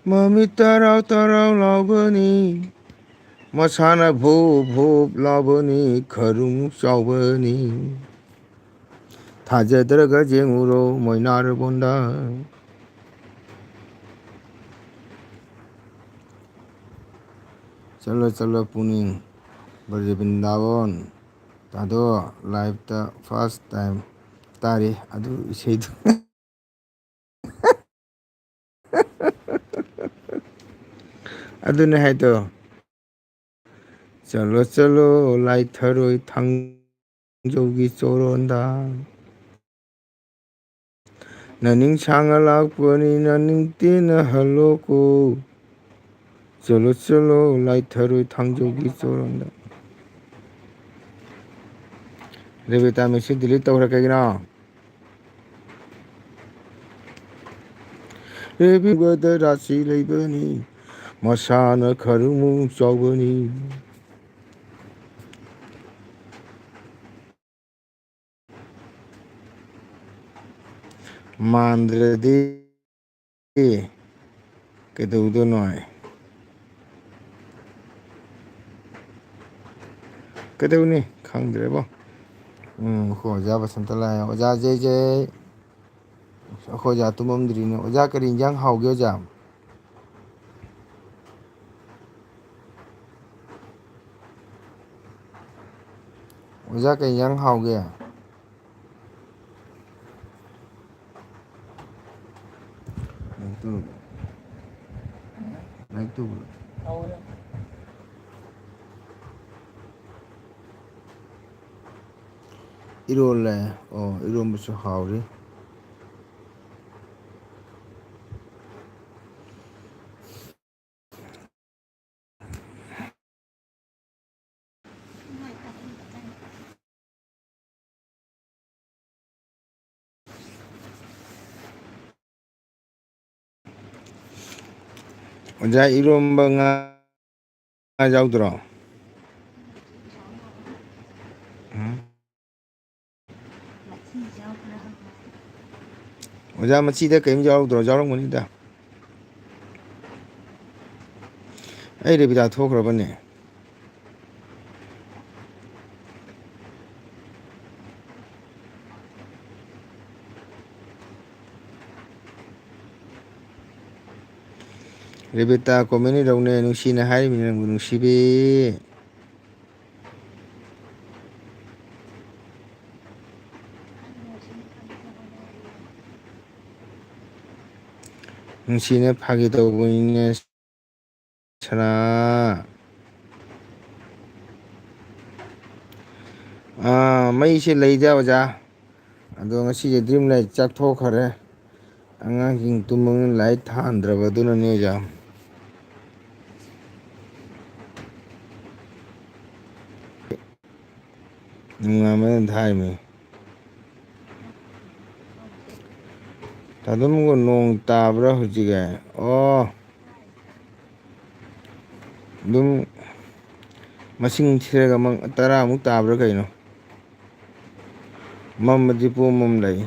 ꯃꯃꯤꯠ ꯇꯔꯥꯎ ꯇꯔꯥꯎ ꯂꯥꯎꯕꯅꯤ, ꯃꯁꯥꯅ ꯚꯨꯞ ꯚꯨꯞ ꯂꯥꯎꯕꯅꯤ, ꯈꯔꯨꯡ ꯆꯥꯎꯕꯅꯤ꯫ ꯊꯥꯖꯗ꯭ꯔꯒ ꯌꯦꯡꯉꯨꯔꯣ ꯃꯣꯏꯅꯥꯔꯕꯣꯟꯗ꯫ ꯆꯠꯂꯣ, ꯆꯠꯂꯣ, ꯄꯨꯛꯅꯤꯡ ꯕ꯭ꯔꯖꯕꯤꯟꯗꯥꯕꯣꯟ꯫ ꯇꯥꯗꯣ, live ꯇ first time ꯇꯥꯔꯤ ꯑꯗꯨ ꯏꯁꯩꯗꯨ꯫ ꯑꯗꯨꯅꯦ ꯍꯥꯏꯗꯣ꯫ ꯆꯠꯂꯣ, ꯆꯠꯂꯣ, ꯂꯥꯏꯊꯔꯣꯏ ꯊꯥꯡꯖꯧꯒꯤ ꯆꯣꯔꯣꯟꯗ꯫ ꯅꯅꯤꯡ ꯁꯥꯡꯅ ꯂꯥꯛꯄꯅꯤ, ꯅꯅꯤꯡ ꯇꯦꯟꯅ ꯍꯜꯂꯣꯀꯣ꯫ ꯆꯠꯂꯣ, ꯆꯠꯂꯣ, ꯂꯥꯏꯊꯔꯣꯏ ꯊꯥꯡꯖꯧꯒꯤ ꯆꯣꯔꯣꯟꯗ꯫ ꯔꯦꯕꯤꯇꯥ ꯃꯦꯁꯤ delete ꯇꯧꯈ꯭ꯔꯦ ꯀꯩꯒꯤꯅꯣ? ꯔꯦꯕꯤꯕꯗ ꯔꯥꯁꯤ ꯂꯩꯕꯅꯤ, ꯃꯁꯥꯅ ꯈꯔꯨꯃꯨ ꯆꯥꯎꯕꯅꯤ꯫ ꯃꯥꯟꯗ꯭ꯔꯗꯤ꯫ ꯀꯩꯗꯧꯗꯣꯏꯅꯣ ꯍꯥꯏ? ꯀꯩꯗꯧꯅꯤ? ꯈꯪꯗ꯭ꯔꯦꯕꯣ꯫ ꯎꯝ, ꯑꯩꯈꯣꯏ ꯑꯣꯖꯥ ꯕꯁꯟꯇ ꯂꯥꯛꯑꯦ꯫ ꯑꯣꯖꯥ ꯖꯩ ꯖꯩ꯫ ꯑꯩꯈꯣꯏ ꯑꯣꯖꯥ ꯇꯨꯝꯃꯝꯗ꯭ꯔꯤꯅꯦ꯫ ꯑꯣꯖꯥ, ꯀꯔꯤ ꯏꯟꯖꯥꯡ ꯍꯥꯎꯒꯦ, ꯑꯣꯖꯥ? ꯑꯣꯖꯥ, ꯀꯩ ꯏꯟꯖꯥꯡ ꯍꯥꯎꯒꯦ? ꯂꯥꯏꯔꯤꯛ ꯇꯧꯔꯕꯣ? ꯂꯥꯏꯔꯤꯛ ꯇꯧꯕ꯭ꯔꯣ? ꯏꯔꯣꯜꯂꯦ꯫ ꯑꯣ, ꯏꯔꯣꯝꯕꯁꯨ ꯍꯥꯎꯔꯤ꯫ ꯑꯣꯖꯥ, ꯏꯔꯣꯝꯕ ꯉꯥ ꯌꯥꯎꯗ꯭ꯔꯣ? ꯎꯝ꯫ ꯑꯣꯖꯥ, ꯃꯆꯤꯗ ꯀꯔꯤꯝ ꯌꯥꯎꯗ꯭ꯔꯣ? ꯌꯥꯎꯔꯝꯒꯅꯤꯗ꯫ ꯑꯩ ꯔꯦꯕꯤꯗꯥ ꯊꯣꯛꯈ꯭ꯔꯕꯅꯦ꯫ ꯔꯦꯕꯤꯇꯥ comment ꯏꯔꯧꯅꯦ, ꯅꯨꯡꯁꯤꯅ ꯍꯥꯏꯔꯤꯕꯅꯤ ꯅꯪꯕꯨ ꯅꯨꯡꯁꯤꯕꯤ꯫ ꯅꯨꯡꯁꯤꯅ ꯐꯥꯒꯤ ꯇꯧꯕꯅꯤꯅꯦ꯫ ꯁꯅꯥ꯫ ꯑꯥ, ꯃꯩꯁꯦ ꯂꯩꯗ, ꯑꯣꯖꯥ꯫ ꯑꯗꯣ ꯉꯁꯤꯁꯦ dream light ꯆꯥꯛꯊꯣꯛꯈ꯭ꯔꯦ꯫ ꯑꯉꯥꯡꯁꯤꯡ ꯇꯨꯝꯕꯅꯤꯅ light ꯊꯥꯟꯗ꯭ꯔꯕ, ꯑꯗꯨꯅꯅꯦ, ꯑꯣꯖꯥ꯫ ꯅꯨꯡꯉꯥꯟꯕꯗ ꯊꯥꯏꯃꯤ꯫ ꯇꯥꯗꯨꯝꯒ ꯅꯣꯡ ꯇꯥꯕ꯭ꯔꯥ ꯍꯧꯖꯤꯛ? ꯑꯣ꯫ ꯑꯗꯨꯝ ꯃꯁꯤꯡ ꯊꯤꯔꯒ ꯃꯪ ꯇꯔꯥꯃꯨꯛ ꯇꯥꯕ꯭ꯔꯥ ꯀꯩꯅꯣ? ꯃꯝꯕꯗꯤ ꯄꯨꯝꯃꯝ ꯂꯩ꯫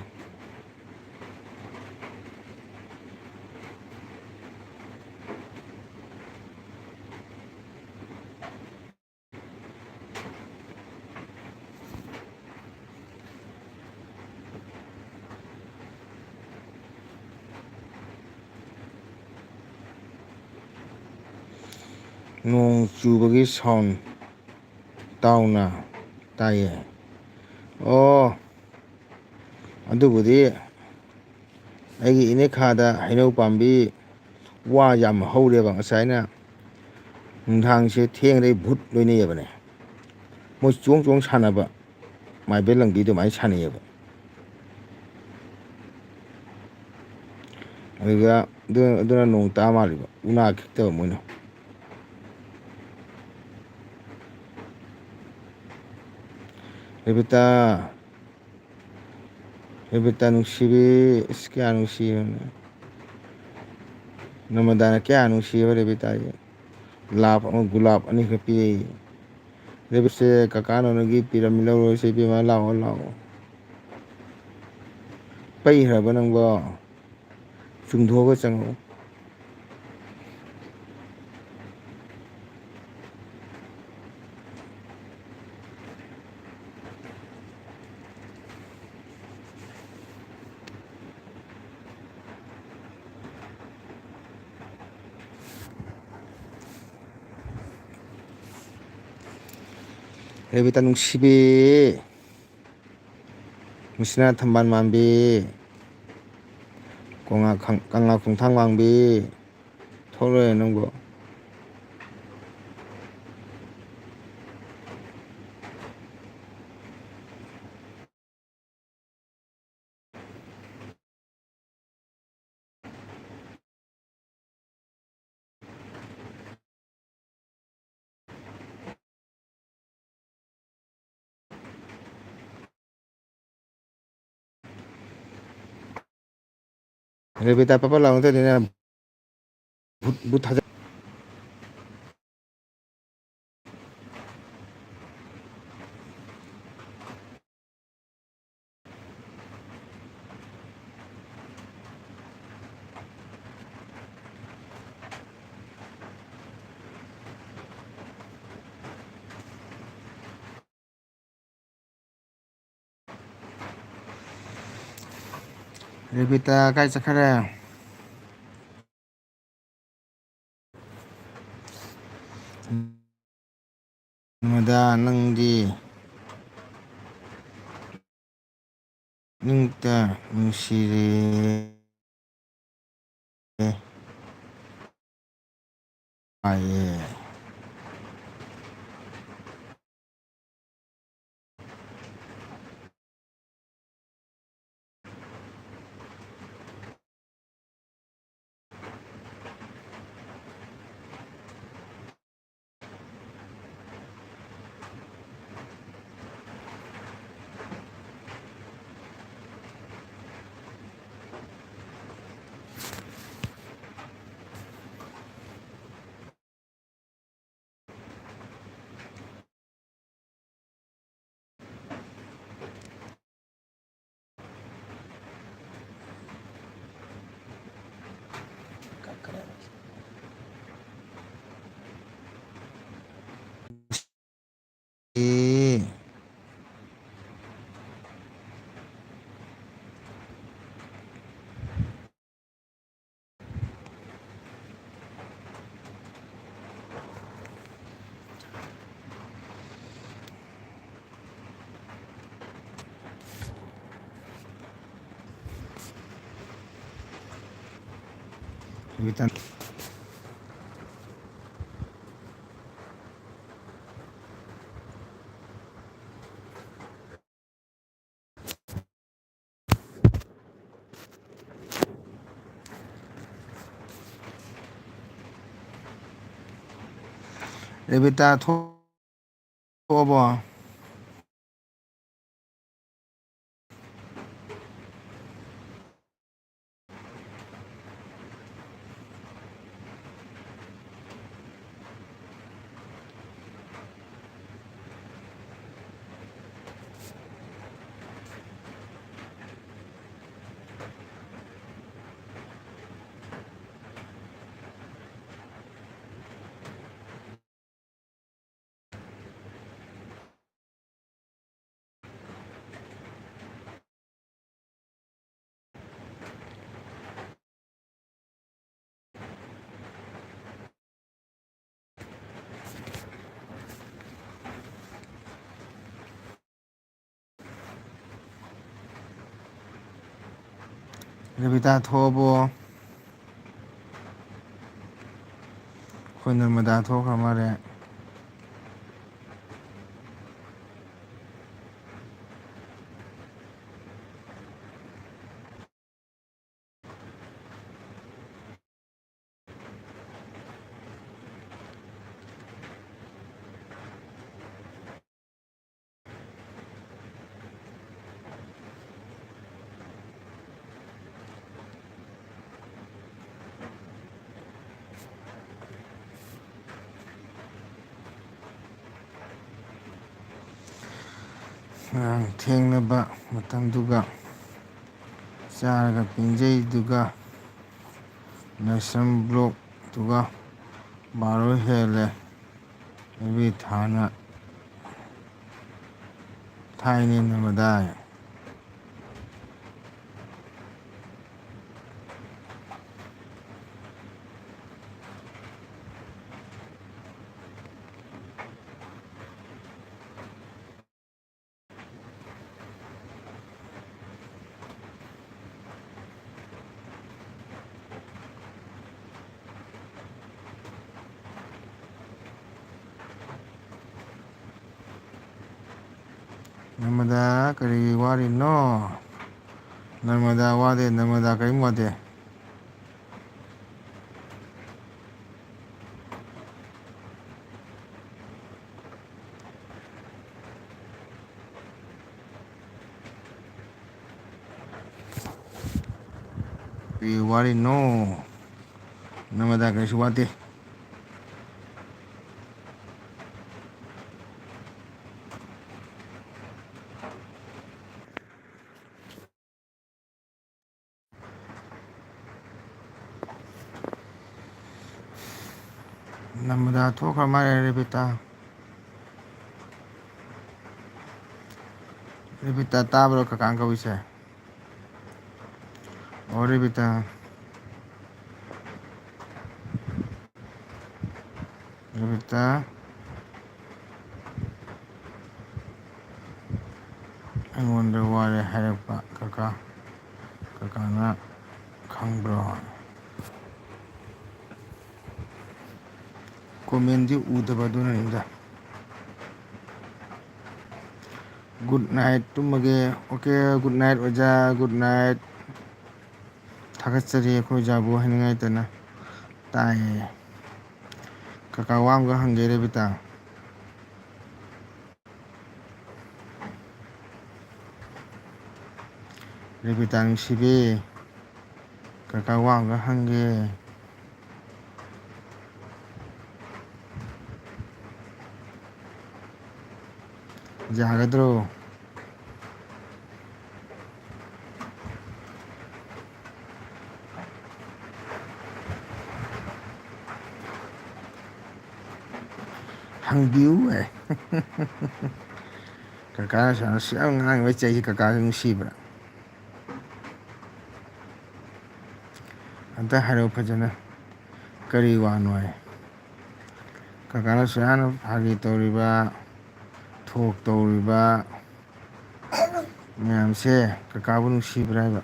ꯅꯣꯡ ꯆꯨꯕꯒꯤ sound ꯇꯥꯎꯅ ꯇꯥꯏꯌꯦ꯫ ꯑꯣ, ꯑꯗꯨꯕꯨꯗꯤ ꯑꯩꯒꯤ ꯏꯅꯦꯈꯥꯗ ꯍꯩꯅꯧ ꯄꯥꯝꯕꯤ ꯋꯥ ꯌꯥꯝ ꯍꯧꯔꯦꯕ꯫ ꯉꯁꯥꯏꯅ ꯅꯨꯡꯗꯥꯡꯁꯦ ꯊꯦꯡꯉꯗꯤ ꯚꯨꯠ ꯂꯣꯏꯅꯩꯌꯦꯕꯅꯦ꯫ ꯃꯣꯏ ꯆꯣꯡ ꯆꯣꯡ ꯁꯥꯟꯅꯕ꯫ ꯃꯥꯏꯕꯦꯜ ꯂꯪꯕꯤ ꯑꯗꯨꯃꯥꯏꯅ ꯁꯥꯟꯅꯩꯌꯦꯕ꯫ ꯑꯗꯨꯒ ꯑꯗꯨ-, ꯑꯗꯨꯅ ꯅꯣꯡ ꯇꯥ ꯃꯥꯜꯂꯤꯕ, ꯎꯅꯥ ꯈꯤꯛꯇꯕ ꯃꯣꯏꯅ꯫ ꯔꯦꯕꯤꯇꯥ, ꯔꯦꯕꯤꯇꯥ ꯅꯨꯡꯁꯤꯕꯤ, ꯑꯁ, ꯀꯌꯥ ꯅꯨꯡꯁꯤꯕꯅꯣ꯫ ꯅꯃꯗꯥꯅ ꯀꯌꯥ ꯅꯨꯡꯁꯤꯕ ꯔꯦꯕꯤꯇꯥꯁꯦ꯫ ꯂꯥꯞ ꯑꯃ ꯒꯨꯂꯥꯞ ꯑꯅꯤꯈꯛ ꯄꯤꯔꯛꯏ꯫ ꯔꯦꯕꯤꯠꯁꯦ ꯀꯀꯥ ꯅꯣꯅꯒꯤ ꯄꯤꯔꯝꯃꯤ, ꯂꯧꯔꯣꯏꯁꯦ ꯏꯕꯦꯝꯃ, ꯂꯥꯛꯑꯣ, ꯂꯥꯛꯑꯣ꯫ ꯄꯩꯈ꯭ꯔꯕ ꯅꯪꯕꯣ? ꯆꯨꯝꯊꯣꯛꯑꯒ ꯆꯪꯉꯛꯑꯣ꯫ ꯔꯦꯕꯤꯇꯥ ꯅꯨꯡꯁꯤꯕꯤ, ꯃꯁꯤꯅ ꯊꯝꯕꯥꯜ ꯃꯥꯟꯕꯤ, ꯀꯣꯉꯥ-, ꯈꯪ-, ꯀꯪꯂꯥ ꯈꯣꯡꯊꯥꯡ ꯋꯥꯡꯕꯤ, ꯊꯣꯛꯂꯣꯏꯔꯦ ꯅꯪꯕꯨ꯫ ꯔꯦꯕꯤꯇꯥ ꯄꯥꯄꯥ ꯂꯥꯎ ꯅꯠꯇ꯭ꯔꯗꯤ ꯅꯪ ꯚꯨꯠ, ꯚꯨꯠ ꯊꯥꯖ-, ꯔꯦꯕꯤꯇꯥ ꯀꯥꯏ ꯆꯠꯈꯔꯦ? ꯃꯗꯥ ꯅꯪꯗꯤ ꯅꯤꯡꯇ ꯅꯨꯡꯁꯤꯔꯦ꯫ ꯍꯥꯏꯌꯦ꯫ ꯑꯦ꯫ ꯔꯦꯕꯤꯇꯥ ꯊꯣꯛ-, ꯊꯣꯛꯑꯕꯣ? ꯔꯦꯕꯤꯇꯥ ꯊꯣꯛꯑꯕꯣ? ꯑꯩꯈꯣꯏ ꯅꯔꯃꯗꯥ ꯊꯣꯛꯈ꯭ꯔ ꯃꯥꯜꯂꯦ꯫ ꯉꯔꯥꯡ ꯊꯦꯡꯂꯕ ꯃꯇꯝꯗꯨꯒ ꯆꯥꯔꯒ ꯄꯦꯟꯖꯩꯗꯨꯒ ꯅꯦꯁꯟ ꯕ꯭ꯂꯣꯛꯇꯨꯒ ꯕꯥꯔꯣ ꯍꯦꯜꯂꯦ꯫ ꯅꯨꯄꯤ ꯊꯥꯅ ꯊꯥꯏꯅꯦ ꯅꯃꯗꯥꯏ꯫ ꯅꯔꯃꯗꯥ ꯀꯔꯤꯒꯤ ꯋꯥꯔꯤꯅꯣ? ꯅꯔꯃꯗꯥ ꯋꯥꯗꯦ, ꯅꯔꯃꯗꯥ ꯀꯔꯤꯝ ꯋꯥꯗꯦ꯫ ꯀꯔꯤ ꯋꯥꯔꯤꯅꯣ? ꯅꯔꯃꯗꯥ ꯀꯔꯤꯁꯨ ꯋꯥꯗꯦ꯫ ꯅꯔꯃꯗꯥ ꯊꯣꯛꯈ꯭ꯔ ꯃꯥꯜꯂꯦ ꯔꯦꯕꯤꯇꯥ꯫ ꯔꯦꯕꯤꯇꯥ ꯇꯥꯕ꯭ꯔꯣ ꯀꯀꯥꯅ ꯀꯧꯔꯤꯁꯦ? ꯑꯣ ꯔꯦꯕꯤꯇꯥ꯫ ꯔꯦꯕꯤꯇꯥ꯫ ꯑꯩꯉꯣꯟꯗ ꯋꯥꯔꯦ ꯍꯥꯏꯔꯛꯄ ꯀꯀꯥ꯫ ꯀꯀꯥꯅ ꯈꯪꯕ꯭ꯔꯣ? Commentꯗꯤ ꯎꯗꯕ, ꯑꯗꯨꯅꯅꯤꯗ꯫ Good night, ꯇꯨꯝꯃꯒꯦ꯫ Okay, good night ꯑꯣꯖꯥ, good night꯫ ꯊꯥꯒꯠꯆꯔꯤ ꯑꯩꯈꯣꯏ ꯑꯣꯖꯥꯕꯨ ꯍꯥꯏꯅꯤꯡꯉꯥꯏꯇꯅ꯫ ꯇꯥꯏꯌꯦ꯫ ꯀꯀꯥ ꯋꯥ ꯑꯃꯒ ꯍꯪꯒꯦ, ꯔꯦꯕꯤꯇꯥ꯫ ꯔꯦꯕꯤꯇꯥ ꯅꯨꯡꯁꯤꯕꯤ, ꯀꯀꯥ ꯋꯥ ꯑꯃꯒ ꯍꯪꯒꯦ꯫ ꯌꯥꯒꯗ꯭ꯔꯣ? ꯍꯪꯕꯤꯌꯨ ꯍꯥꯏ꯫ ꯀꯀꯥꯅ ꯁꯨꯃꯥꯏꯅ ꯁꯨꯛꯌꯥꯝ ꯉꯥꯡꯉꯤꯕ ꯆꯩꯁꯤ ꯀꯀꯥꯁꯨ ꯅꯨꯡꯁꯤꯕ꯭ꯔꯥ? ꯑꯝꯇ ꯍꯥꯏꯔꯛꯎ ꯐꯖꯅ, ꯀꯔꯤ ꯋꯥꯅꯣ ꯍꯥꯏ? ꯀꯀꯥꯅ ꯁꯨꯃꯥꯏꯅ ꯐꯥꯒꯤ ꯇꯧꯔꯤꯕ, ꯊꯣꯛ ꯇꯧꯔꯤꯕ ꯃꯌꯥꯝꯁꯦ ꯀꯀꯥꯕꯨ ꯅꯨꯡꯁꯤꯕ꯭ꯔꯥ ꯍꯥꯏꯕ?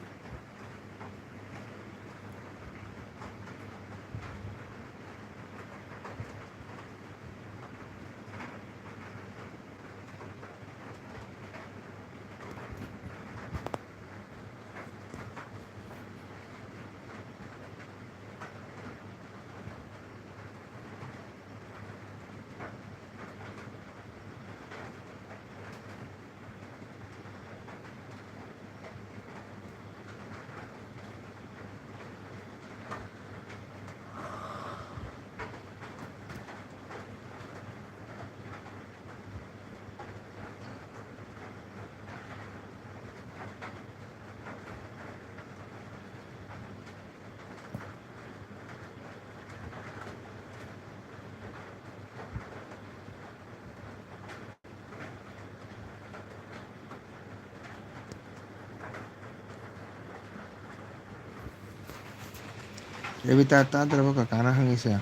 ꯔꯦꯕꯤꯇꯥ ꯇꯥꯗ꯭ꯔꯕ ꯀꯀꯥꯅ ꯍꯪꯉꯤꯁꯦ?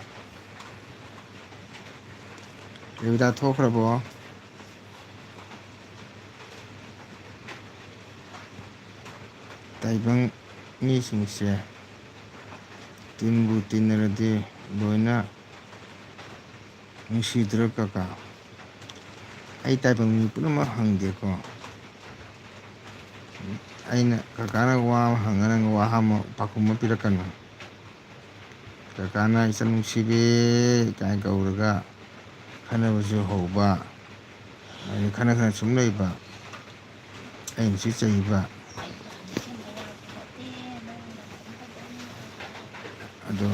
ꯔꯦꯕꯤꯇꯥ ꯊꯣꯛꯈ꯭ꯔꯕꯣ? ꯇꯥꯏꯕꯪ ꯃꯤꯁꯤꯡꯁꯦ꯫ ꯇꯤꯟꯕꯨ ꯇꯤꯟꯅꯔꯗꯤ ꯂꯣꯏꯅ ꯅꯨꯡꯁꯤꯗ꯭ꯔꯣ ꯀꯀꯥ? ꯑꯩ ꯇꯥꯏꯕꯪ ꯃꯤ ꯄꯨꯝꯅꯃꯛ ꯍꯪꯗꯦꯀꯣ꯫ ꯑꯩꯅ ꯀꯀꯥꯅ ꯋꯥ ꯑꯃ ꯍꯪꯉ ꯅꯪ ꯋꯥ ꯑꯃ ꯄꯥꯎꯈꯨꯝ ꯑꯃ ꯄꯤꯔꯛꯀꯅꯨ꯫ ꯀꯀꯥꯅ "ꯏꯆꯟ ꯅꯨꯡꯁꯤꯕꯤ" ꯀꯥꯏꯅ ꯀꯧꯔꯒ ꯈꯠꯅꯕꯁꯨ ꯍꯧꯕ, ꯑꯗꯩ ꯈꯠꯅ ꯈꯠꯅ ꯁꯨꯝ ꯂꯩꯕ, ꯑꯩꯅꯁꯨ ꯆꯩꯕ꯫ ꯑꯗꯣ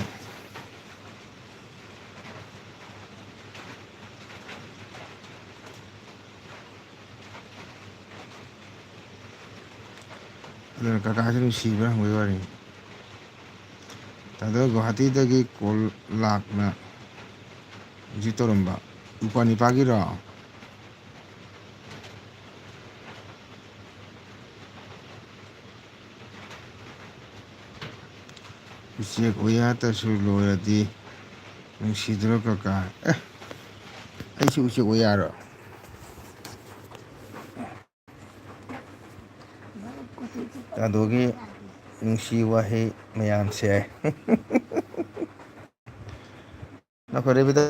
ꯑꯗꯨꯅ ꯀꯀꯥꯁꯦ ꯅꯨꯡꯁꯤꯕ꯭ꯔꯥ ꯍꯪꯕꯒꯤ ꯋꯥꯔꯤꯅꯤ꯫ ꯇꯥꯗꯣ ꯒꯨꯋꯥꯍꯥꯇꯤꯗꯒꯤ ꯀꯣꯜ ꯂꯥꯛꯅ ꯍꯧꯖꯤꯛ ꯇꯧꯔꯝꯕ ꯎꯄꯥ ꯅꯤꯄꯥꯒꯤꯔꯣ? ꯎꯆꯦꯛ ꯋꯥꯌꯥꯇꯁꯨ ꯂꯣꯏꯔꯗꯤ ꯅꯨꯡꯁꯤꯗ꯭ꯔꯣ ꯀꯀꯥ? ꯑꯦ, ꯑꯩꯁꯨ ꯎꯆꯦꯛ ꯋꯥꯌꯥꯔꯣ? ꯇꯥꯗꯣꯒꯤ ꯅꯨꯡꯁꯤ ꯋꯥꯍꯩ ꯃꯌꯥꯝꯁꯦ꯫ ꯅꯈꯣꯏ ꯔꯦꯕꯤꯇꯥ,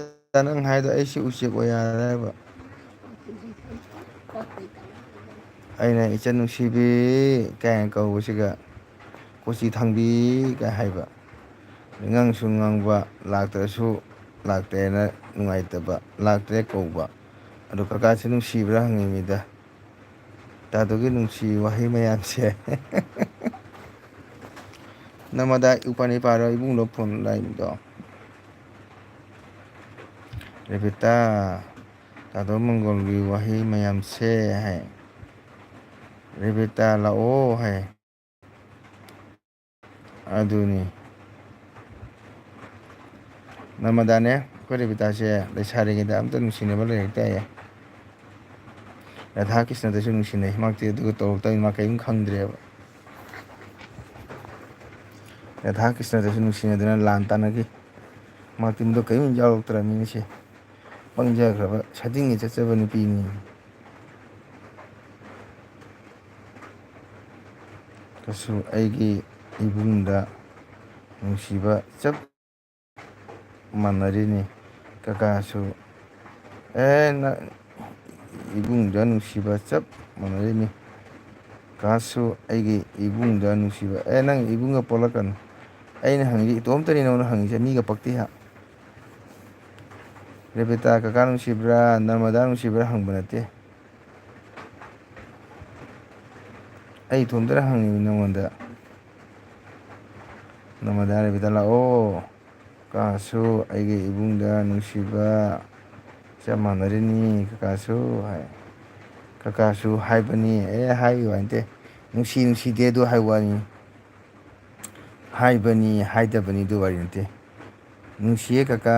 ꯅꯪ ꯍꯥꯏꯗꯣ ꯑꯩꯁꯤ ꯎꯆꯦꯛ ꯑꯣꯏ ꯌꯥꯔꯦ ꯍꯥꯏꯕ꯫ ꯑꯩꯅ "ꯏꯆꯟ ꯅꯨꯡꯁꯤꯕꯤ" ꯀꯥꯏꯅ ꯀꯧꯕꯁꯤꯒ "ꯀꯣꯆꯤ ꯊꯥꯡꯕꯤ" ꯀꯥꯏ ꯍꯥꯏꯕ꯫ ꯉꯥꯡꯁꯨ ꯉꯥꯡꯕ, ꯂꯥꯛꯇ꯭ꯔꯁꯨ ꯂꯥꯛꯇ꯭ꯔꯦꯅ ꯅꯨꯡꯉꯥꯏꯇꯕ, ꯂꯥꯛꯇ꯭ꯔꯦ ꯀꯧꯕ꯫ ꯑꯗꯨ ꯀꯀꯥꯁꯦ ꯅꯨꯡꯁꯤꯕ꯭ꯔꯥ ꯍꯪꯉꯤꯃꯤꯗ꯫ ꯇꯥꯗꯣꯒꯤ ꯅꯨꯡꯁꯤ ꯋꯥꯍꯩ ꯃꯌꯥꯝꯁꯦ꯫ ꯅꯃꯗꯥ ꯎꯄꯥꯅꯤ ꯄꯥꯔꯣ, ꯏꯕꯨꯡꯗꯣ ꯐꯣꯟ ꯂꯥꯛꯏꯗꯣ꯫ ꯔꯦꯕꯤꯇꯥ, ꯇꯥꯗꯣ ꯃꯪꯒꯣꯜꯒꯤ ꯋꯥꯍꯩ ꯃꯌꯥꯝꯁꯦ ꯍꯥꯏ꯫ ꯔꯦꯕꯤꯇꯥ ꯂꯥꯛꯑꯣ ꯍꯥꯏ꯫ ꯑꯗꯨꯅꯤ꯫ ꯅꯃꯗꯥꯅꯦ, ꯑꯩꯈꯣꯏ ꯔꯦꯕꯤꯇꯥꯁꯦ ꯂꯩꯁꯥꯔꯤꯉꯩꯗ ꯑꯝꯇ ꯅꯨꯡꯁꯤꯅꯕ ꯂꯩꯔꯛꯇꯦ ꯍꯥꯏꯌꯦ꯫ ꯔꯥꯙꯥ ꯀ꯭ꯔꯤꯁꯅꯗꯁꯨ ꯅꯨꯡꯁꯤꯅꯩ꯫ ꯃꯍꯥꯛꯇꯤ ꯑꯗꯨꯒ ꯇꯧꯔꯛꯇꯕꯅꯤ, ꯃꯥ ꯀꯔꯤꯝ ꯈꯪꯗ꯭ꯔꯦꯕ꯫ ꯔꯥꯙꯥ ꯀ꯭ꯔꯤꯁꯅꯗꯁꯨ ꯅꯨꯡꯁꯤꯅꯗꯅ ꯂꯥꯟ ꯇꯥꯟꯅꯈꯤ꯫ ꯃꯍꯥꯛꯇꯤ ꯃꯗꯨ ꯀꯔꯤꯝ ꯌꯥꯎꯔꯛꯇ꯭ꯔꯕꯅꯤꯅ ꯁꯦ꯫ ꯄꯪꯖꯈ꯭ꯔꯕ ꯁꯥꯗꯤꯡꯒꯤ ꯆꯠꯆꯕ ꯅꯨꯄꯤꯅꯤ꯫ ꯀꯁꯨ ꯑꯩꯒꯤ ꯏꯕꯨꯡꯗ ꯅꯨꯡꯁꯤꯕ ꯆꯞ ꯃꯥꯟꯅꯔꯤꯅꯤ꯫ ꯀꯀꯥꯁꯨ, ꯑꯦ, ꯅ-, ꯏꯕꯨꯡꯗ ꯅꯨꯡꯁꯤꯕ ꯆꯞ ꯃꯥꯟꯅꯔꯤꯅꯤ꯫ ꯀꯀꯥꯁꯨ ꯑꯩꯒꯤ ꯏꯕꯨꯡꯗ ꯅꯨꯡꯁꯤꯕ꯫ ꯑꯦ, ꯅꯪ ꯏꯕꯨꯡꯒ ꯄꯣꯛꯂꯛꯀꯅꯨ꯫ ꯑꯩꯅ ꯍꯪꯉꯤꯁꯦ ꯏꯇꯣꯝꯇꯅꯤ ꯅꯉꯣꯟꯗ ꯍꯪꯉꯤꯁꯦ, ꯃꯤꯒ ꯄꯛꯇꯦ ꯍꯥ꯫ ꯔꯦꯕꯤꯇꯥ ꯀꯀꯥ ꯅꯨꯡꯁꯤꯕ꯭ꯔꯥ, ꯅꯔꯃꯗꯥ ꯅꯨꯡꯁꯤꯕ꯭ꯔꯥ ꯍꯪꯕ ꯅꯠꯇꯦ꯫ ꯑꯩ ꯏꯇꯣꯝꯇꯅ ꯍꯪꯉꯤꯕ ꯅꯉꯣꯟꯗ꯫ ꯅꯔꯃꯗꯥ, ꯔꯦꯕꯤꯇꯥ ꯂꯥꯛꯑꯣ꯫ ꯀꯀꯥꯁꯨ ꯑꯩꯒꯤ ꯏꯕꯨꯡꯗ ꯅꯨꯡꯁꯤꯕ ꯆꯞ ꯃꯥꯟꯅꯔꯤꯅꯤ꯫ ꯀꯀꯥꯁꯨ ꯍꯥꯏ-, ꯀꯀꯥꯁꯨ ꯍꯥꯏꯕꯅꯤ꯫ ꯑꯦ, ꯍꯥꯏꯕꯒꯤ ꯋꯥ ꯅꯠꯇꯦ꯫ ꯅꯨꯡꯁꯤ ꯅꯨꯡꯁꯤꯗꯦ ꯑꯗꯨ ꯍꯥꯏꯕ ꯋꯥꯅꯤ꯫ ꯍꯥꯏꯕꯅꯤ, ꯍꯥꯏꯗꯕꯅꯤ ꯑꯗꯨ ꯋꯥꯔꯤ ꯅꯠꯇꯦ꯫ "ꯅꯨꯡꯁꯤꯌꯦ ꯀꯀꯥ,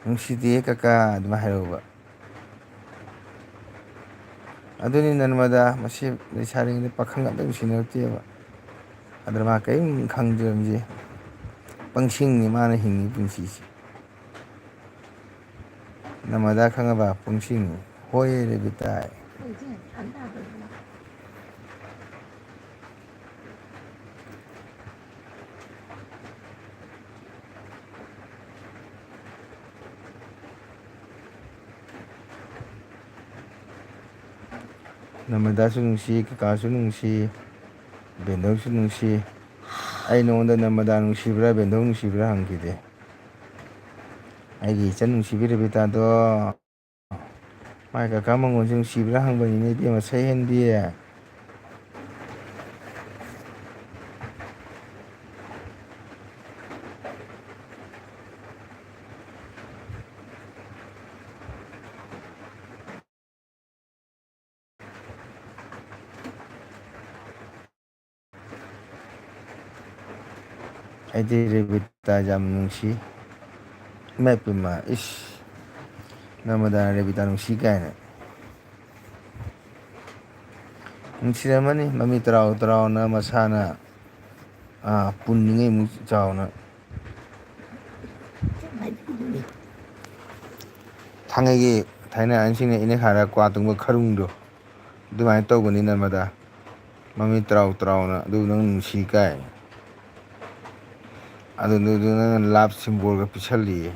ꯅꯨꯡꯁꯤꯗꯦ ꯀꯀꯥ" ꯑꯗꯨꯃꯥꯏꯅ ꯍꯥꯏꯔꯛꯎꯕ꯫ ꯑꯗꯨꯅꯤ ꯅꯔꯃꯗꯥ, ꯃꯁꯤ ꯂꯩꯁꯥꯔꯤꯉꯩꯗ ꯄꯥꯈꯪ ꯑꯝꯇ ꯅꯨꯡꯁꯤꯅꯔꯛꯇꯦꯕ꯫ ꯑꯗꯨꯅ ꯃꯥ ꯀꯔꯤꯝ ꯈꯪꯗ꯭ꯔꯕꯁꯦ꯫ ꯄꯪꯁꯤꯡꯅꯤ ꯃꯥꯅ ꯍꯤꯡꯉꯤ ꯄꯨꯟꯁꯤꯁꯦ꯫ ꯅꯔꯃꯗꯥ ꯈꯪꯉꯕ? ꯄꯪꯁꯤꯡꯅꯤ꯫ ꯍꯣꯏ ꯔꯦꯕꯤꯇꯥ꯫ ꯅꯔꯃꯗꯥꯁꯨ ꯅꯨꯡꯁꯤ, ꯀꯀꯥꯁꯨ ꯅꯨꯡꯁꯤ, ꯕꯦꯟꯗꯧꯁꯨ ꯅꯨꯡꯁꯤ꯫ ꯑꯩ ꯅꯉꯣꯟꯗ ꯅꯔꯃꯗꯥ ꯅꯨꯡꯁꯤꯕ꯭ꯔꯥ, ꯕꯦꯟꯗꯧ ꯅꯨꯡꯁꯤꯕ꯭ꯔꯥ ꯍꯪꯈꯤꯗꯦ꯫ ꯑꯩꯒꯤ ꯏꯆꯟ ꯅꯨꯡꯁꯤꯕꯤ ꯔꯦꯕꯤꯇꯥꯗꯣ꯫ ꯃꯥꯏ ꯀꯀꯥ ꯃꯉꯣꯟꯁꯦ ꯅꯨꯡꯁꯤꯕ꯭ꯔꯥ ꯍꯪꯕꯅꯤꯅꯦ, ꯏꯕꯦꯝꯃ ꯁꯩꯍꯦꯟꯕꯤ꯫ ꯑꯩꯗꯤ ꯔꯦꯕꯤꯇꯥ ꯌꯥꯝ ꯅꯨꯡꯁꯤ꯫ ꯏꯃꯥ ꯏꯄꯦꯝꯃ, ꯏꯁ, ꯅꯔꯃꯗꯥꯅ ꯔꯦꯕꯤꯇꯥ ꯅꯨꯡꯁꯤ ꯀꯥꯏꯅ꯫ ꯅꯨꯡꯁꯤꯔꯝꯃꯅꯤ, ꯃꯃꯤꯠ ꯇꯔꯥꯎ ꯇꯔꯥꯎꯅ ꯃꯁꯥꯅ, ꯑꯥ, ꯄꯨꯟꯅꯤꯡꯉꯩꯃꯨꯛ ꯆꯥꯎꯅ꯫ ꯊꯥꯏꯅꯒꯤ, ꯊꯥꯏꯅ ꯑꯍꯟꯁꯤꯡꯅ ꯏꯅꯦꯛ ꯍꯥꯏꯔ ꯀ꯭ꯋꯥ ꯇꯨꯡꯕ ꯈꯔꯨꯡꯗꯣ, ꯑꯗꯨꯃꯥꯏꯅ ꯇꯧꯕꯅꯤ ꯅꯔꯃꯗꯥ꯫ ꯃꯃꯤꯠ ꯇꯔꯥꯎ ꯇꯔꯥꯎꯅ, "ꯑꯗꯨ ꯅꯪ ꯅꯨꯡꯁꯤ" ꯀꯥꯏ꯫ ꯑꯗꯨꯗꯨꯗꯨ ꯅꯪꯅ ꯂꯥꯞ ꯁꯤꯝꯕꯣꯜꯒ ꯄꯤꯁꯜꯂꯤꯌꯦ꯫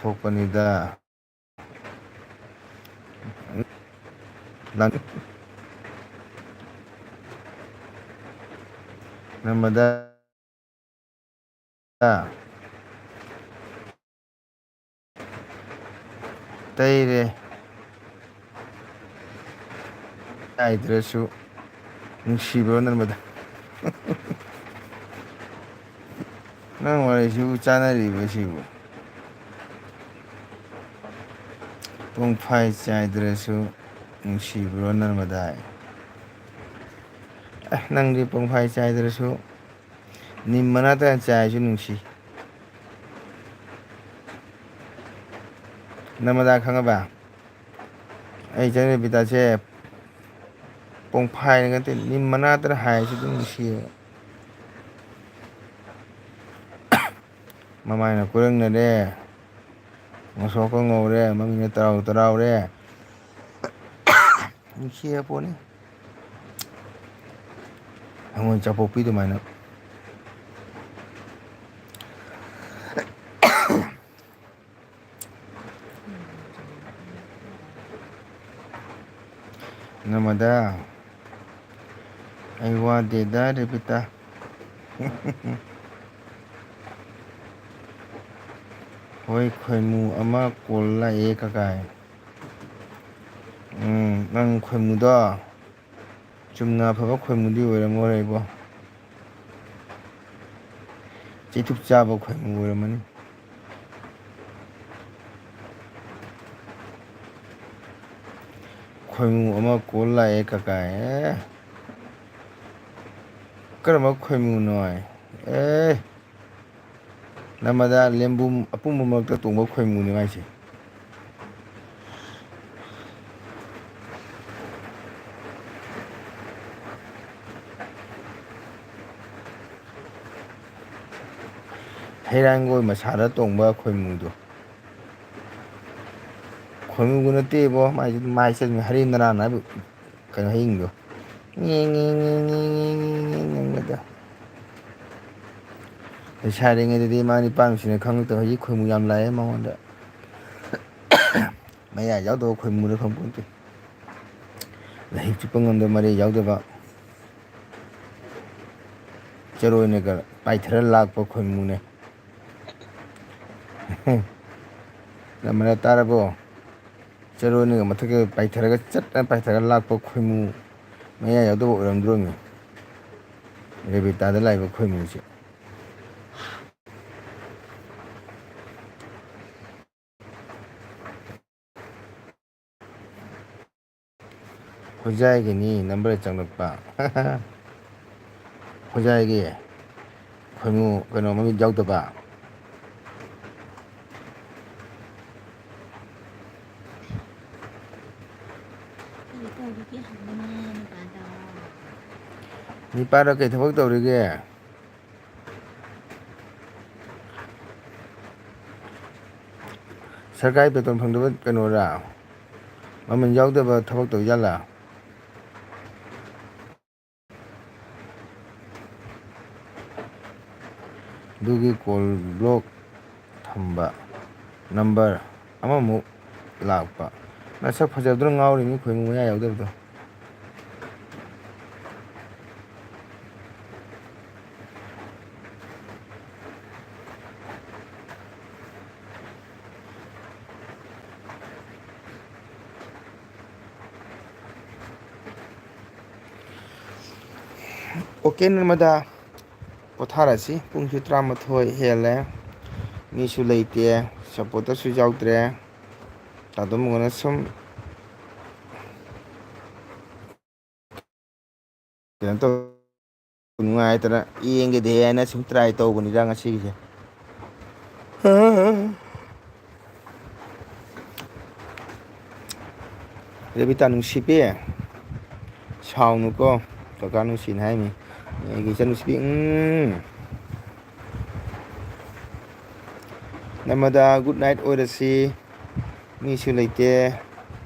ꯊꯣꯛꯄꯅꯤꯗ꯫ ꯅꯪ ꯅꯝꯕꯗ ꯇꯩꯔꯦ꯫ ꯆꯥꯏꯗ꯭ꯔꯁꯨ ꯅꯨꯡꯁꯤꯕ꯭ꯔꯣ ꯅꯔꯃꯗꯥ? ꯅꯪ ꯋꯥꯔꯤꯁꯤꯕꯨ ꯆꯥꯅꯔꯤꯕ ꯁꯤꯕꯨ? ꯄꯨꯡꯐꯥꯏ ꯆꯥꯏꯗ꯭ꯔꯁꯨ ꯅꯨꯡꯁꯤꯕ꯭ꯔꯣ ꯅꯔꯃꯗꯥꯏ? ꯑꯦ, ꯅꯪꯗꯤ ꯄꯨꯡꯐꯥꯏ ꯆꯥꯏꯗ꯭ꯔꯁꯨ ꯅꯤꯝ ꯃꯅꯥꯇ ꯆꯥꯏꯁꯨ ꯅꯨꯡꯁꯤ꯫ ꯅꯔꯃꯗꯥ ꯈꯪꯉꯕ? ꯑꯩ ꯏꯆꯟ ꯔꯦꯕꯤꯇꯥꯁꯦ ꯄꯨꯡꯐꯥꯏꯅ ꯅꯠꯇꯦ, ꯅꯤꯝ ꯃꯅꯥꯇꯅ ꯍꯥꯏꯔꯁꯨ ꯑꯗꯨꯝ ꯅꯨꯡꯁꯤꯌꯦꯕ꯫ ꯃꯃꯥꯏꯅ ꯀꯣꯏꯔꯪꯅꯔꯦ, ꯉꯁꯣꯛꯀ ꯉꯧꯔꯦ, ꯃꯃꯤꯠꯅ ꯇꯔꯥꯎ ꯇꯔꯥꯎꯔꯦ꯫ ꯅꯨꯡꯁꯤꯌꯦ ꯄꯣꯠꯅꯤ꯫ ꯍꯪꯉꯣꯏ ꯆꯥꯄꯣꯛꯄꯤ ꯑꯗꯨꯃꯥꯏꯅ꯫ ꯅꯃꯗ ꯑꯩ ꯋꯥꯗꯦꯗ ꯔꯦꯕꯤꯇꯥ꯫ ꯍꯣꯏ, ꯈꯣꯏꯃꯨ ꯑꯃ ꯀꯣꯜ ꯂꯥꯛꯑꯦ ꯀꯀꯥꯏ꯫ ꯎꯝ, ꯅꯪ ꯈꯣꯏꯃꯨꯗꯣ ꯆꯨꯝꯅ ꯑꯐꯕ ꯈꯣꯏꯃꯨꯗꯤ ꯑꯣꯏꯔꯝꯃꯔꯣꯏ ꯏꯕꯣ꯫ ꯆꯩꯇꯨꯞ ꯆꯥꯕ ꯈꯣꯏꯃꯨ ꯑꯣꯏꯔꯝꯃꯅꯤ꯫ ꯈꯣꯏꯃꯨ ꯑꯃ ꯀꯣꯜ ꯂꯥꯛꯑꯦ ꯀꯀꯥꯏ꯫ ꯑꯦ꯫ ꯀꯔꯝꯕ ꯈꯣꯏꯃꯨꯅꯣ ꯍꯥꯏ? ꯑꯦ꯫ ꯅꯃꯗ ꯂꯦꯝꯕꯨꯝ ꯑꯄꯨꯝꯕ ꯃꯔꯛꯇ ꯇꯣꯡꯕ ꯈꯣꯏꯃꯨꯅꯤ ꯃꯥꯏꯁꯦ꯫ ꯍꯩꯔꯥꯡꯒꯣꯏ ꯃꯁꯥꯗ ꯇꯣꯡꯕ ꯈꯣꯏꯃꯨꯗꯣ꯫ ꯈꯣꯏꯃꯨꯒ ꯅꯠꯇꯦꯕꯣ, ꯃꯥꯏꯁꯦ, ꯃꯥꯏꯁꯦ ꯍꯔꯦꯟ ꯅꯔꯥꯟ ꯍꯥꯏꯕ ꯀꯩꯅꯣ ꯍꯌꯤꯡꯗꯣ꯫ ꯉꯦꯡ, ꯉꯦꯡ, ꯉꯦꯡ, ꯉꯦꯡ, ꯉꯦꯡ, ꯉꯦꯡ ꯇꯧ꯫ ꯂꯩꯁꯥꯔꯤꯉꯩꯗꯗꯤ ꯃꯥ ꯅꯤꯄꯥ ꯅꯨꯡꯁꯤꯅ ꯈꯪꯉꯛꯇꯕ, ꯍꯧꯖꯤꯛ ꯈꯣꯏꯃꯨ ꯌꯥꯝ ꯂꯥꯛꯑꯦ ꯃꯉꯣꯟꯗ꯫ ꯃꯌꯥ ꯌꯥꯎꯗꯕ ꯈꯣꯏꯃꯨꯅ ꯈꯪꯄꯣꯟꯇꯦ꯫ ꯂꯩꯍꯤꯛ ꯆꯨꯞꯄ ꯉꯝꯗꯕ, ꯃꯔꯩ ꯌꯥꯎꯗꯕ, ꯆꯔꯣꯏꯅꯒ ꯄꯥꯏꯊꯔ ꯂꯥꯛꯄ ꯈꯣꯏꯃꯨꯅꯦ꯫ ꯅꯃꯅ ꯇꯥꯔꯕꯣ? ꯆꯔꯣꯏꯅꯒ ꯃꯊꯛꯇ ꯄꯥꯏꯊꯔꯒ, ꯆꯠ ꯍꯥꯏꯅ ꯄꯥꯏꯊꯔꯒ ꯂꯥꯛꯄ ꯈꯣꯏꯃꯨ ꯃꯌꯥ ꯌꯥꯎꯗꯕ ꯑꯣꯏꯔꯝꯗ꯭ꯔꯣꯃꯤ? ꯔꯦꯕꯤꯇꯥꯗ ꯂꯥꯛꯏꯕ ꯈꯣꯏꯃꯨꯁꯦ꯫ ꯈꯣꯏꯖꯥꯏꯒꯤꯅꯤ ꯅꯝꯕꯔ ꯆꯪꯂꯛꯄ꯫ ꯈꯣꯏꯖꯥꯏꯒꯤ ꯈꯣꯏꯃꯨ ꯀꯩꯅꯣ ꯃꯃꯤꯠ ꯌꯥꯎꯗꯕ꯫ ꯀꯔꯤ ꯇꯧꯔꯤꯒꯦ ꯍꯪꯕꯅꯦ ꯅꯨꯄꯥꯗꯣ꯫ ꯅꯤꯄꯥꯗꯣ ꯀꯩ ꯊꯕꯛ ꯇꯧꯔꯤꯒꯦ? ꯁꯔꯀꯥꯔꯒꯤ ꯕꯦꯇꯣꯟ ꯐꯪꯗꯕ ꯀꯩꯅꯣꯔꯥ? ꯃꯃꯜ ꯌꯥꯎꯗꯕ ꯊꯕꯛ ꯇꯧꯖꯥꯠꯂꯥ? ꯑꯗꯨꯒꯤ ꯀꯣꯜ ꯕ꯭ꯂꯣꯛ ꯊꯝꯕ ꯅꯝꯕꯔ ꯑꯃꯃꯨꯛ ꯂꯥꯛꯄ꯫ ꯅꯁꯛ ꯐꯖꯕꯗꯨꯅ ꯉꯥꯎꯔꯤꯅꯤ, ꯈꯣꯏꯃꯨ ꯃꯌꯥ ꯌꯥꯎꯗꯕꯗꯣ꯫ ꯑꯣꯀꯦ ꯅꯔꯃꯗꯥ, ꯄꯣꯊꯥꯔꯁꯤ꯫ ꯄꯨꯡꯁꯨ ꯇꯔꯥꯃꯥꯊꯣꯏ ꯍꯦꯜꯂꯦ, ꯃꯤꯁꯨ ꯂꯩꯇꯦ, ꯁꯞꯄꯣꯔꯇꯔꯁꯨ ꯌꯥꯎꯗ꯭ꯔꯦ꯫ ꯇꯥꯗꯣ ꯃꯉꯣꯟꯗ ꯁꯨꯝ ꯀꯩꯅꯣ ꯇꯧ, ꯅꯨꯡꯉꯥꯏꯇꯅ ꯌꯦꯡꯒꯦꯗꯦ ꯍꯥꯏꯅ ꯁꯨꯝ ꯇ꯭ꯔꯥꯏ ꯇꯧꯕꯅꯤꯗ ꯉꯁꯤꯒꯤꯁꯦ꯫ ꯔꯦꯕꯤꯇꯥ ꯅꯨꯡꯁꯤꯕꯤ, ꯁꯥꯎꯅꯨꯀꯣ, ꯀꯀꯥ ꯅꯨꯡꯁꯤꯅ ꯍꯥꯏꯅꯤ꯫ ꯑꯩꯒꯤ ꯏꯆꯟ ꯅꯨꯡꯁꯤꯕꯤ, ꯎꯝ꯫ ꯅꯔꯃꯗꯥ, good night ꯑꯣꯏꯔꯁꯤ꯫ ꯃꯤꯁꯨ ꯂꯩꯇꯦ꯫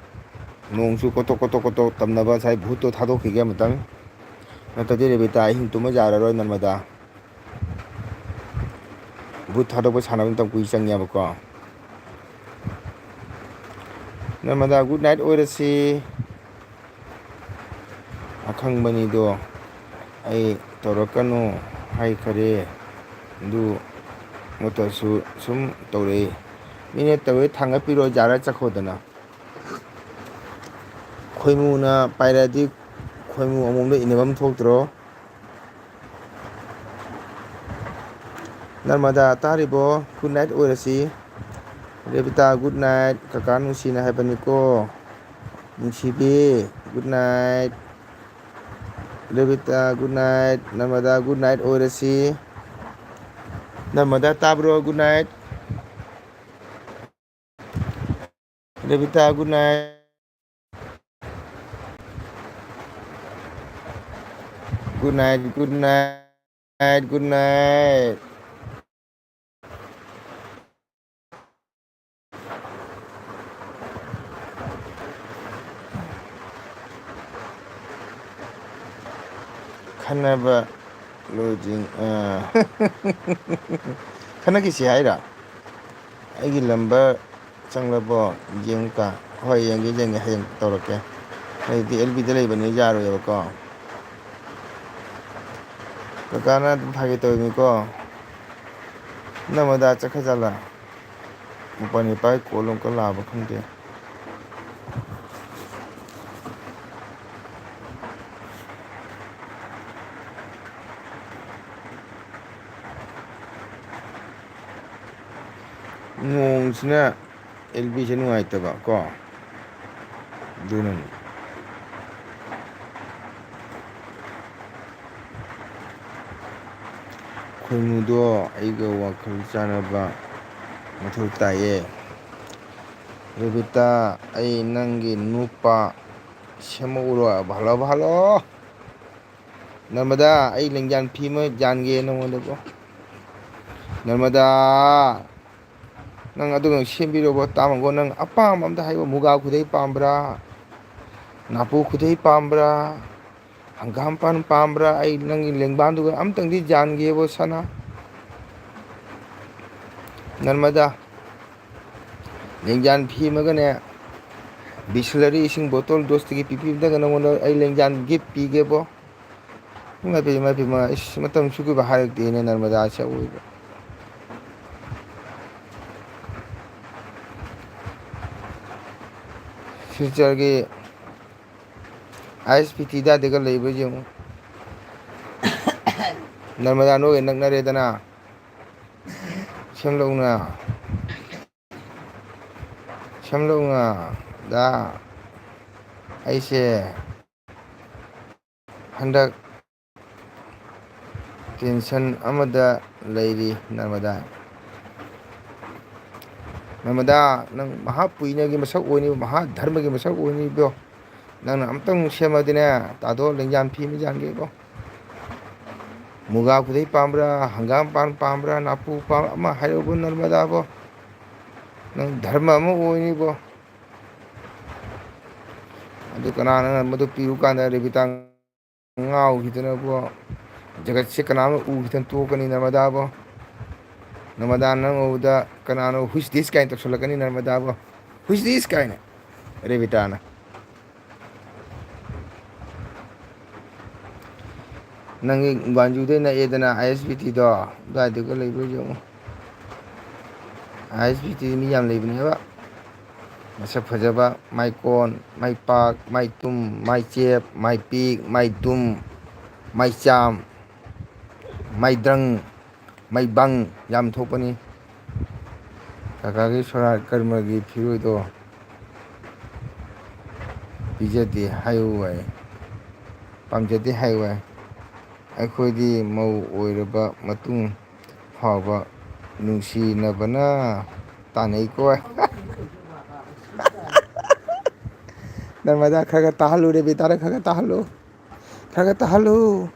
ꯅꯣꯡꯁꯨ ꯀꯣꯇꯣꯛ ꯀꯣꯇꯣꯛ ꯀꯣꯇꯣꯛ ꯇꯝꯅꯕ ꯉꯁꯥꯏ ꯚꯨꯠꯇꯣ ꯊꯥꯗꯣꯛꯈꯤꯒꯦ ꯑꯃꯇꯪ꯫ ꯅꯠꯇ꯭ꯔꯗꯤ ꯔꯦꯕꯤꯇꯥ ꯑꯍꯤꯡ ꯇꯨꯝꯕ ꯌꯥꯔꯔꯣꯏ ꯅꯔꯃꯗꯥ꯫ ꯚꯨꯠ ꯊꯥꯗꯣꯛꯄ ꯁꯥꯟꯅꯕ ꯃꯇꯝ ꯀꯨꯏ ꯆꯪꯉꯦꯕꯀꯣ꯫ ꯅꯔꯃꯗꯥ, good night ꯑꯣꯏꯔꯁꯤ꯫ ꯑꯈꯪꯕꯅꯤꯗꯣ ꯑꯩ ꯇꯧꯔꯛꯀꯅꯨ ꯍꯥꯏꯈꯔꯦ꯫ ꯑꯗꯨ ꯃꯇꯝꯁꯨ ꯁꯨꯝ ꯇꯧꯔꯛꯏ꯫ ꯃꯤꯅ ꯇꯧꯋꯦ ꯊꯥꯡꯒꯠꯄꯤꯔꯣ, ꯌꯥꯔ ꯆꯠꯈꯣꯗꯅ꯫ ꯈꯣꯏꯃꯨꯅ ꯄꯥꯏꯔꯛꯑꯗꯤ ꯈꯣꯏꯃꯨ ꯑꯃꯣꯝꯗ ꯏꯟꯅꯐꯝ ꯊꯣꯛꯇ꯭ꯔꯣ? ꯅꯔꯃꯗꯥ ꯇꯥꯔꯤꯕꯣ? Good night ꯑꯣꯏꯔꯁꯤ꯫ ꯔꯦꯕꯤꯇꯥ, good night꯫ ꯀꯀꯥ ꯅꯨꯡꯁꯤꯅ ꯍꯥꯏꯕꯅꯤꯀꯣ꯫ ꯅꯨꯡꯁꯤꯕꯤ, good night꯫ ꯔꯦꯕꯤꯇꯥ, good night꯫ ꯅꯔꯃꯗꯥ, good night ꯑꯣꯏꯔꯁꯤ꯫ ꯅꯔꯃꯗꯥ ꯇꯥꯕ꯭ꯔꯣ? Good night꯫ ꯔꯦꯕꯤꯇꯥ, good night꯫ Good night, good night, good night꯫ ꯈꯟꯅꯕ ꯂꯣꯏꯗ꯭ꯔꯤ꯫ ꯑꯥ꯫ ꯈꯟꯅꯈꯤꯁꯤ ꯍꯥꯏꯔꯣ? ꯑꯩꯒꯤ ꯂꯝꯕꯔ ꯆꯪꯂꯕꯣ? ꯌꯦꯡꯉꯨꯀ꯫ ꯍꯣꯏ, ꯌꯦꯡꯒꯦ, ꯌꯦꯡꯒꯦ꯫ ꯍꯌꯦꯡ ꯇꯧꯔꯛꯀꯦ꯫ ꯑꯩꯗꯤ ꯑꯦꯜ ꯕꯤꯗ ꯂꯩꯕꯅꯤ, ꯌꯥꯔꯣꯏꯕꯀꯣ꯫ ꯀꯀꯥꯅ ꯑꯗꯨꯝ ꯐꯥꯒꯤ ꯇꯧꯔꯤꯅꯤꯀꯣ꯫ ꯅꯃꯗꯥ ꯆꯠꯈ꯭ꯔꯖꯥꯠꯂꯥ? ꯃꯄꯥꯟ ꯏꯄꯥꯒꯤ ꯀꯣꯜ ꯑꯃꯨꯛꯀ ꯂꯥꯛꯑꯕ ꯈꯪꯗꯦ꯫ ꯅꯣꯡꯁꯤꯅ ꯑꯦꯜ ꯕꯤꯁꯦ ꯅꯨꯡꯉꯥꯏꯇꯕ ꯀꯣ, ꯑꯗꯨꯅꯅꯤ꯫ ꯈꯣꯏꯃꯨꯗꯣ ꯑꯩꯒ ꯋꯥꯈꯜ ꯆꯥꯟꯅꯕ ꯃꯊꯧ ꯇꯥꯏꯌꯦ꯫ ꯔꯦꯕꯤꯇꯥ, ꯑꯩ ꯅꯪꯒꯤ ꯅꯨꯄꯥ ꯁꯦꯝꯃꯛꯎꯔꯣ? Hello, hello. ꯅꯔꯃꯗꯥ, ꯑꯩ ꯂꯦꯡꯌꯥꯟ ꯐꯤ ꯑꯃ ꯌꯥꯟꯒꯦ ꯅꯉꯣꯟꯗꯀꯣ꯫ ꯅꯔꯃꯗꯥ, ꯅꯪ ꯑꯗꯨꯒ ꯁꯦꯝꯕꯤꯔꯣꯕ ꯇꯥꯃꯒꯣ꯫ ꯅꯪ ꯑꯄꯥꯝꯕ ꯑꯝꯇ ꯍꯥꯏꯌꯣ꯫ ꯃꯨꯒꯥ ꯈꯨꯗꯩ ꯄꯥꯝꯕ꯭ꯔꯥ? ꯅꯥꯄꯨ ꯈꯨꯗꯩ ꯄꯥꯝꯕ꯭ꯔꯥ? ꯍꯪꯒꯥꯝꯄꯥꯟ ꯄꯥꯝꯕ꯭ꯔꯥ? ꯑꯩ ꯅꯪꯒꯤ ꯂꯦꯡꯕꯥꯟꯗꯨꯒ ꯑꯝꯇꯪꯗꯤ ꯌꯥꯟꯒꯦꯕꯣ ꯁꯅꯥ꯫ ꯅꯔꯃꯗꯥ, ꯂꯦꯡꯖꯥꯟ ꯐꯤ ꯑꯃꯒꯅꯦ, ꯕꯤꯁꯂꯔꯤ ꯏꯁꯤꯡ ꯕꯣꯇꯜ ꯗꯣꯁꯇꯒꯤ ꯄꯤꯕꯤꯕꯗꯒ ꯅꯉꯣꯟꯗ ꯑꯩ ꯂꯦꯡꯖꯥꯟ ꯒꯤꯐ ꯄꯤꯒꯦꯕꯣ꯫ ꯏꯃꯥ ꯏꯄꯦꯝ, ꯏꯃꯥ ꯏꯄꯦꯝ, ꯏꯁ, ꯃꯇꯝ ꯁꯨꯈꯤꯕ ꯍꯥꯏꯔꯛꯇꯦꯅꯦ ꯅꯔꯃꯗꯥꯁꯦ ꯑꯋꯣꯏꯕ꯫ ꯁꯤꯜꯆꯔꯒꯤ ꯑꯥꯏ ꯑꯦꯁ ꯕꯤ ꯇꯤ ꯑꯗꯥꯏꯗꯒ ꯂꯩꯕ꯭ꯔꯥ ꯌꯦꯡꯉꯨ꯫ ꯅꯔꯃꯗꯥ ꯅꯣꯏꯒ ꯅꯛꯅꯔꯦꯗꯅ꯫ ꯁꯦꯝꯂꯧꯅ꯫ ꯁꯦꯝꯂꯧꯅ꯫ ꯗꯥ, ꯑꯩꯁꯦ ꯍꯟꯗꯛ ꯇꯦꯟꯁꯟ ꯑꯃꯗ ꯂꯩꯔꯤ, ꯅꯔꯃꯗꯥ꯫ ꯅꯔꯃꯗꯥ, ꯅꯪ ꯃꯍꯥꯄꯨꯏꯅꯒꯤ ꯃꯁꯛ ꯑꯣꯏꯅꯤꯕꯣ, ꯃꯍꯥ ꯙꯔꯃꯒꯤ ꯃꯁꯛ ꯑꯣꯏꯅꯤꯕꯣ꯫ ꯅꯪꯅ ꯑꯝꯇꯪ ꯁꯦꯝꯃꯗꯤꯅꯦ, ꯇꯥꯗꯣ, ꯂꯦꯡꯌꯥꯟ ꯐꯤ ꯑꯃ ꯌꯥꯟꯒꯦꯕꯣ꯫ ꯃꯨꯒꯥ ꯈꯨꯗꯩ ꯄꯥꯝꯕ꯭ꯔꯥ, ꯍꯪꯒꯥꯝ ꯄꯥꯟ ꯄꯥꯝꯕ꯭ꯔꯥ, ꯅꯥꯄꯨ ꯄꯥꯝ-, ꯑꯃ ꯍꯥꯏꯔꯛꯎꯕꯣ, ꯅꯔꯃꯗꯥꯕꯣ꯫ ꯅꯪ ꯙꯔꯃ ꯑꯃ ꯑꯣꯏꯅꯤꯕꯣ꯫ ꯑꯗꯨ ꯀꯅꯥꯅ ꯃꯗꯨ ꯄꯤꯔꯨ ꯀꯥꯟꯗ ꯔꯦꯕꯤꯇꯥ ꯉꯥꯎꯈꯤꯗꯅꯕꯣ, ꯖꯒꯠꯁꯦ ꯀꯅꯥꯝꯅ ꯎꯈꯤꯗꯅ ꯇꯣꯛꯀꯅꯤ, ꯅꯔꯃꯗꯥꯕꯣ꯫ ꯅꯔꯃꯗꯥ ꯅꯪ ꯎꯕꯗ ꯀꯅꯥꯅꯣ "Who is this?" ꯀꯥꯏꯅ ꯇꯧꯁꯜꯂꯛꯀꯅꯤ, ꯅꯔꯃꯗꯥꯕꯣ꯫ "Who is this?" ꯀꯥꯏꯅ꯫ ꯔꯦꯕꯤꯇꯥꯅ꯫ ꯅꯪꯒꯤ ꯒ꯭ꯋꯥꯟꯖꯨꯗꯩ ꯅꯛꯑꯦꯗꯅ ꯑꯥꯏ ꯑꯦꯁ ꯕꯤ ꯇꯤꯗꯣ, ꯑꯗꯨꯋꯥꯏꯗꯨꯒ ꯂꯩꯕ꯭ꯔꯥ ꯌꯦꯡꯉꯨ꯫ ꯑꯥꯏ ꯑꯦꯁ ꯕꯤ ꯇꯤꯗꯤ ꯃꯤ ꯌꯥꯝ ꯂꯩꯕꯅꯦꯕ꯫ ꯃꯁꯛ ꯐꯖꯕ, ꯃꯥꯏꯀꯣꯟ, ꯃꯥꯏꯄꯥꯛ, ꯃꯥꯏꯇꯨꯝ, ꯃꯥꯏꯆꯦꯞ, ꯃꯥꯏꯄꯤꯛ, ꯃꯥꯏꯗꯨꯝ, ꯃꯥꯏꯆꯥꯝ, ꯃꯥꯏꯗ꯭ꯔꯪ, ꯃꯥꯏꯕꯪ ꯌꯥꯝ ꯊꯣꯛꯄꯅꯤ꯫ ꯀꯀꯥꯒꯤ ꯁꯣꯔꯥꯠ ꯀꯔꯃꯒꯤ ꯐꯤꯔꯣꯏꯗꯣ ꯄꯤꯖꯗꯦ ꯍꯥꯏꯌꯨ ꯍꯥꯏ꯫ ꯄꯥꯝꯖꯗꯦ ꯍꯥꯏꯌꯨ ꯍꯥꯏ꯫ ꯑꯩꯈꯣꯏꯗꯤ ꯃꯧ ꯑꯣꯏꯔꯕ ꯃꯇꯨꯡ ꯐꯥꯎꯕ ꯅꯨꯡꯁꯤꯅꯕꯅ ꯇꯥꯟꯅꯩꯀꯣ꯫ ꯅꯔꯃꯗꯥ, ꯈꯔ ꯈꯔ ꯇꯥꯍꯜꯂꯨ, ꯔꯦꯕꯤꯇꯥꯗ ꯈꯔ ꯈꯔ ꯇꯥꯍꯜꯂꯨ, ꯈꯔ ꯈꯔ ꯇꯥꯍꯜꯂꯨ꯫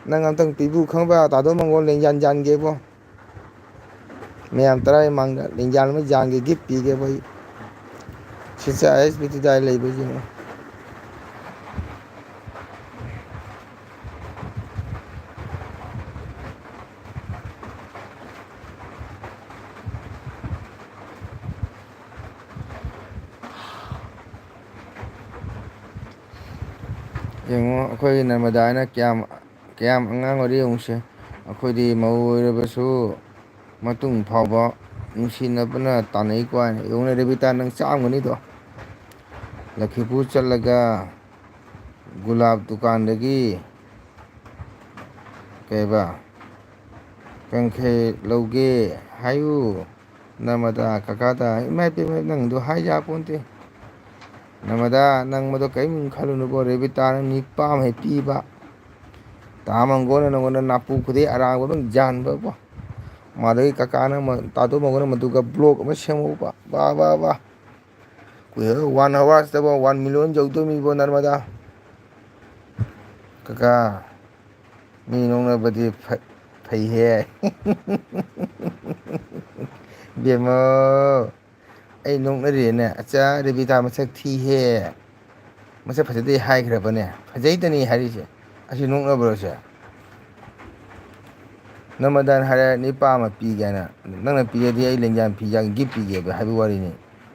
ꯅꯪ ꯑꯝꯇꯪ ꯄꯤꯕꯨ ꯈꯪꯕ꯭ꯔꯥ? ꯇꯥꯗꯣ ꯃꯪꯒꯣꯜ ꯂꯦꯡꯌꯥꯟ ꯌꯥꯟꯒꯦꯕꯣ꯫ ꯃꯌꯥꯝ ꯇꯔꯥꯒꯤ ꯃꯥꯡꯗ ꯂꯦꯡꯌꯥꯟ ꯑꯃ ꯌꯥꯟꯒꯦ, ꯒꯤꯐ ꯄꯤꯒꯦ ꯑꯩꯈꯣꯏ ꯁꯤꯁꯇꯔ ꯑꯥꯏ ꯑꯦꯁ ꯕꯤ ꯇꯤꯗ ꯂꯩꯕꯁꯤꯡꯅ꯫ ꯌꯦꯡꯉꯣ, ꯑꯩꯈꯣꯏꯒꯤ ꯅꯔꯃꯗꯥꯅ ꯀꯌꯥꯝ, ꯀꯌꯥꯝ ꯑꯉꯥꯡ ꯑꯣꯏꯔꯤ ꯌꯦꯡꯉꯨꯁꯦ꯫ ꯑꯩꯈꯣꯏꯗꯤ ꯃꯧ ꯑꯣꯏꯔꯕꯁꯨ ꯃꯇꯨꯡ ꯐꯥꯎꯕ ꯅꯨꯡꯁꯤꯅꯕꯅ ꯇꯥꯟꯅꯩꯀꯣ ꯍꯥꯏꯅ꯫ ꯌꯦꯡꯉꯨꯅꯦ, ꯔꯦꯕꯤꯇꯥ, ꯅꯪ ꯆꯥꯝꯒꯅꯤꯗꯣ꯫ ꯂꯛꯈꯤꯄꯨꯔ ꯆꯠꯂꯒ ꯒꯨꯂꯥꯞ ꯗꯨꯀꯥꯟꯗꯒꯤ ꯀꯩꯕ, ꯀꯥꯡꯈꯩ ꯂꯧꯒꯦ ꯍꯥꯏꯌꯨ꯫ ꯅꯃꯗ ꯀꯀꯥꯗ, ꯏꯃꯥ ꯏꯄꯦꯝꯃ, ꯅꯪꯗꯣ ꯍꯥꯏ ꯌꯥꯄꯣꯟꯇꯦ꯫ ꯅꯃꯗ, ꯅꯪ ꯃꯗꯣ ꯀꯔꯤꯝ ꯈꯜꯂꯨꯅꯨꯀꯣ, ꯔꯦꯕꯤꯇꯥꯅ ꯅꯤꯄꯥ ꯑꯃ ꯍꯦꯛ ꯄꯤꯕ꯫ ꯇꯥ ꯃꯪꯒꯣꯟꯅ ꯅꯪꯉꯣꯟꯗ ꯅꯥꯄꯨ ꯈꯨꯗꯩ ꯑꯔꯥꯡꯕ ꯑꯗꯨꯝ ꯌꯥꯟꯕꯀꯣ꯫ ꯃꯥꯗꯒꯤ ꯀꯀꯥꯅ ꯃ-, ꯇꯥꯗꯣ ꯃꯪꯒꯣꯟꯅ ꯃꯗꯨꯒ ꯕ꯭ꯂꯣꯛ ꯑꯃ ꯁꯦꯝꯍꯧꯕ꯫ ꯕꯥ, ꯕꯥ, ꯕꯥ꯫ ꯀꯨꯏꯔꯔꯣꯏ, ꯋꯥꯟ ꯑꯋꯥꯔꯁꯤꯗꯕꯨ ꯋꯥꯟ ꯃꯤꯂꯤꯌꯟ ꯌꯧꯗꯣꯏꯃꯤꯕꯣ, ꯅꯔꯃꯗꯥ꯫ ꯀꯀꯥ, ꯃꯤ ꯅꯣꯛꯅꯕꯗꯤ ꯐ-, ꯐꯩꯍꯦ꯫ ꯕꯦꯝꯃ, ꯑꯩ ꯅꯣꯛꯅꯔꯤꯅꯦ꯫ ꯑꯆꯥ, ꯔꯦꯕꯤꯇꯥ ꯃꯁꯛ ꯊꯤꯍꯦ꯫ ꯃꯁꯛ ꯐꯖꯗꯦ ꯍꯥꯏꯈ꯭ꯔꯕꯅꯦ꯫ ꯐꯖꯩꯗꯅꯤ ꯍꯥꯏꯔꯤꯁꯦ꯫ ꯑꯁꯤ ꯅꯣꯛꯅꯕ꯭ꯔꯣ ꯁꯦ? ꯅꯃꯗꯥꯅ ꯍꯥꯏꯔꯦ, "ꯅꯤꯄꯥ ꯑꯃ ꯄꯤꯒꯦ" ꯍꯥꯏꯅ꯫ ꯅꯪꯅ ꯄꯤꯔꯗꯤ ꯑꯩ ꯂꯦꯡꯌꯥꯟ ꯐꯤ ꯌꯥꯟ ꯒꯤꯐ ꯄꯤꯒꯦꯕ ꯍꯥꯏꯕꯒꯤ ꯋꯥꯔꯤꯅꯤ꯫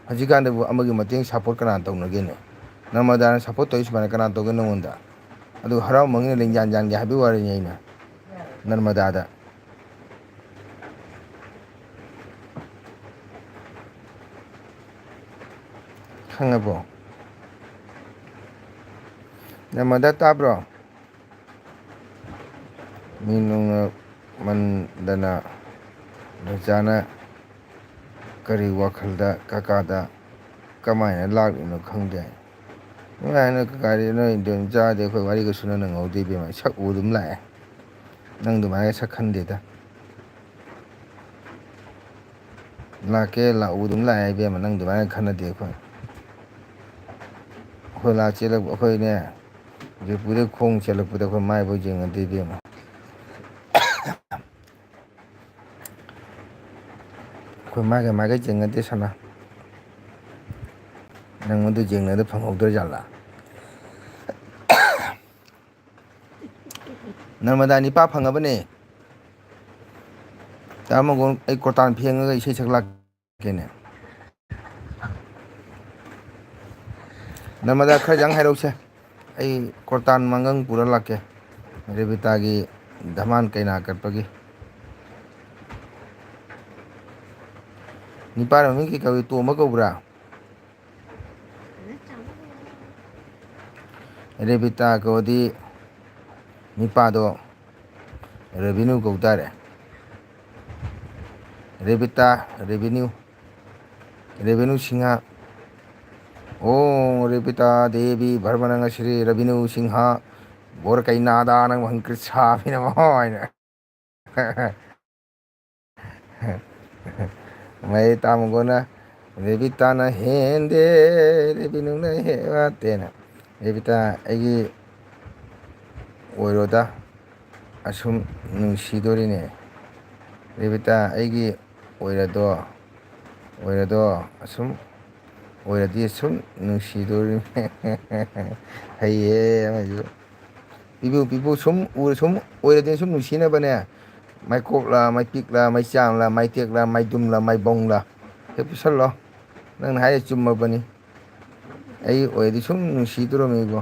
ꯍꯧꯖꯤꯛꯀꯥꯟꯗꯕꯨ ꯑꯃꯒꯤ ꯃꯇꯦꯡ ꯁꯞꯄꯣꯔꯠ ꯀꯅꯥꯅ ꯇꯧꯅꯒꯦꯅꯦ? ꯅꯃꯗꯥꯅ ꯁꯞꯄꯣꯔꯠ ꯇꯧꯔꯤ ꯁꯨꯃꯥꯏꯅ ꯀꯅꯥꯅ ꯇꯧꯒꯦ ꯅꯉꯣꯟꯗ? ꯑꯗꯨ ꯍꯔꯥꯎꯃꯟꯒꯤꯅ ꯂꯦꯡꯌꯥꯟ ꯌꯥꯟꯒꯦ ꯍꯥꯏꯕꯒꯤ ꯋꯥꯔꯤꯅꯤ ꯑꯩꯅ꯫ ꯅꯔꯃꯗꯥꯗ꯫ ꯈꯪꯉꯕꯣ? ꯅꯔꯃꯗꯥ, ꯇꯥꯕ꯭ꯔꯣ? ꯃꯤ ꯅꯣꯛꯅꯃꯟꯗꯅ ꯔꯣꯖꯥꯅ ꯀꯔꯤ ꯋꯥꯈꯜꯗ ꯀꯀꯥꯗ ꯀꯃꯥꯏꯅ ꯂꯥꯛꯂꯤꯅꯣ ꯈꯪꯗꯦ꯫ ꯅꯣꯏ ꯍꯥꯏꯅ ꯀꯀꯥꯗꯤ ꯅꯣꯏ ꯏꯟꯗꯣꯝꯆꯥꯗꯤ ꯑꯩꯈꯣꯏ ꯋꯥꯔꯤꯒ ꯁꯨꯅ ꯅꯪꯍꯧꯗꯦ ꯏꯕꯦꯝꯃ꯫ ꯁꯛ ꯎ ꯑꯗꯨꯝ ꯂꯥꯛꯑꯦ꯫ ꯅꯪ ꯑꯗꯨꯃꯥꯏꯅ ꯁꯛ ꯈꯟꯗꯦꯗ꯫ ꯂꯥꯛꯀꯦ, ꯂꯥꯛꯎ ꯑꯗꯨꯝ ꯂꯥꯛꯑꯦ ꯏꯕꯦꯝꯃ, ꯅꯪ ꯑꯗꯨꯃꯥꯏꯅ ꯈꯟꯅꯗꯦ ꯑꯩꯈꯣꯏ꯫ ꯑꯩꯈꯣꯏ ꯂꯥꯛ ꯆꯦꯜꯂꯛꯄ, ꯑꯩꯈꯣꯏꯅꯦ, ꯖꯣꯏꯄꯨꯔꯗꯩ ꯈꯣꯡ ꯆꯦꯜꯂꯛꯄꯗ ꯑꯩꯈꯣꯏ ꯃꯥꯏꯐꯥꯎ ꯌꯦꯡꯅꯗꯦ ꯏꯕꯦꯝꯃ꯫ ꯑꯩꯈꯣꯏ ꯃꯥꯒ ꯃꯥꯒ ꯌꯦꯡꯅꯗꯦ ꯁꯅꯥ꯫ ꯅꯪ ꯃꯗꯨ ꯌꯦꯡꯅꯗ ꯐꯪꯍꯧꯗ꯭ꯔ ꯖꯥꯠꯂꯥ? ꯅꯔꯃꯗꯥ ꯅꯤꯄꯥ ꯐꯪꯉꯕꯅꯦ꯫ ꯇꯥꯃꯣꯒꯣꯟ ꯑꯩ ꯀꯣꯔꯇꯥꯟ ꯐꯦꯡꯉꯒ ꯏꯁꯩ ꯁꯛꯂꯛꯀꯦꯅꯦ꯫ ꯅꯔꯃꯗꯥ ꯈꯔ ꯌꯥꯡ ꯍꯥꯏꯔꯛꯎꯁꯦ꯫ ꯑꯩ ꯀꯣꯔꯇꯥꯟ ꯃꯪꯒꯪ ꯄꯨꯔ ꯂꯥꯛꯀꯦ꯫ ꯔꯦꯕꯤꯇꯥꯒꯤ ꯙꯃꯥꯟ ꯀꯩꯅꯥ ꯀꯠꯄꯒꯤ꯫ ꯅꯤꯄꯥ ꯃꯃꯤꯡ ꯀꯩ ꯀꯧꯏ? ꯇꯣꯝꯕ ꯀꯧꯕ꯭ꯔꯥ? ꯔꯦꯕꯤꯇꯥ ꯀꯧꯔꯗꯤ ꯅꯤꯄꯥꯗꯣ ꯔꯦꯚꯤꯅ꯭ꯌꯨ ꯀꯧ ꯇꯥꯔꯦ꯫ ꯔꯦꯕꯤꯇꯥ ꯔꯦꯚꯤꯅ꯭ꯌꯨ, ꯔꯦꯚꯤꯅ꯭ꯌꯨ ꯁꯤꯡꯍ꯫ ꯑꯣ ꯔꯦꯕꯤꯇꯥ ꯗꯦꯕꯤ ꯚꯔꯃꯅꯪ ꯁ꯭ꯔꯤ ꯔꯦꯚꯤꯅ꯭ꯌꯨ ꯁꯤꯡꯍ ꯕꯣꯔ ꯀꯩꯅꯥꯗꯥ ꯅꯪ ꯃꯍꯪ ꯀ꯭ꯔꯤꯠꯁꯥꯃꯤ ꯅꯃꯣ ꯍꯥꯏꯅ꯫ ꯃꯩ ꯇꯥꯃꯒꯣꯅ ꯔꯦꯕꯤꯇꯥꯅ ꯍꯦꯟꯗꯦ, ꯔꯦꯕꯤꯅꯨꯅ ꯍꯦꯟ ꯋꯥꯠꯇꯦꯅ꯫ ꯔꯦꯕꯤꯇꯥ ꯑꯩꯒꯤ ꯑꯣꯏꯔꯣꯗ, ꯑꯁꯨꯝ ꯅꯨꯡꯁꯤꯗꯣꯔꯤꯅꯦ꯫ ꯔꯦꯕꯤꯇꯥ ꯑꯩꯒꯤ ꯑꯣꯏꯔꯗꯣ, ꯑꯣꯏꯔꯗꯣ ꯑꯁꯨꯝ ꯑꯣꯏꯔꯗꯤ ꯑꯁꯨꯝ ꯅꯨꯡꯁꯤꯗꯣꯔꯤꯅꯦ꯫ ꯍꯩꯌꯦ ꯑꯃꯁꯨ꯫ ꯄꯤꯕꯨ ꯄꯤꯕꯨ ꯁꯨꯝ ꯎꯔ ꯁꯨꯝ ꯑꯣꯏꯔꯗꯤ ꯁꯨꯝ ꯅꯨꯡꯁꯤꯅꯕꯅꯦ꯫ ꯃꯩꯀꯣꯛꯂꯥ, ꯃꯩꯄꯤꯛꯂꯥ, ꯃꯩꯆꯥꯝꯂꯥ, ꯃꯩꯇꯦꯛꯂꯥ, ꯃꯩꯗꯨꯝꯂꯥ, ꯃꯩꯕꯣꯡꯂꯥ ꯍꯦꯛ ꯄꯤꯁꯜꯂꯣ꯫ ꯅꯪꯅ ꯍꯥꯏꯔꯤꯁꯦ ꯆꯨꯝꯃꯕꯅꯤ꯫ ꯑꯩ ꯑꯣꯏꯔꯗꯤ ꯁꯨꯝ ꯅꯨꯡꯁꯤꯗꯣꯔꯝꯃꯤꯕꯣ꯫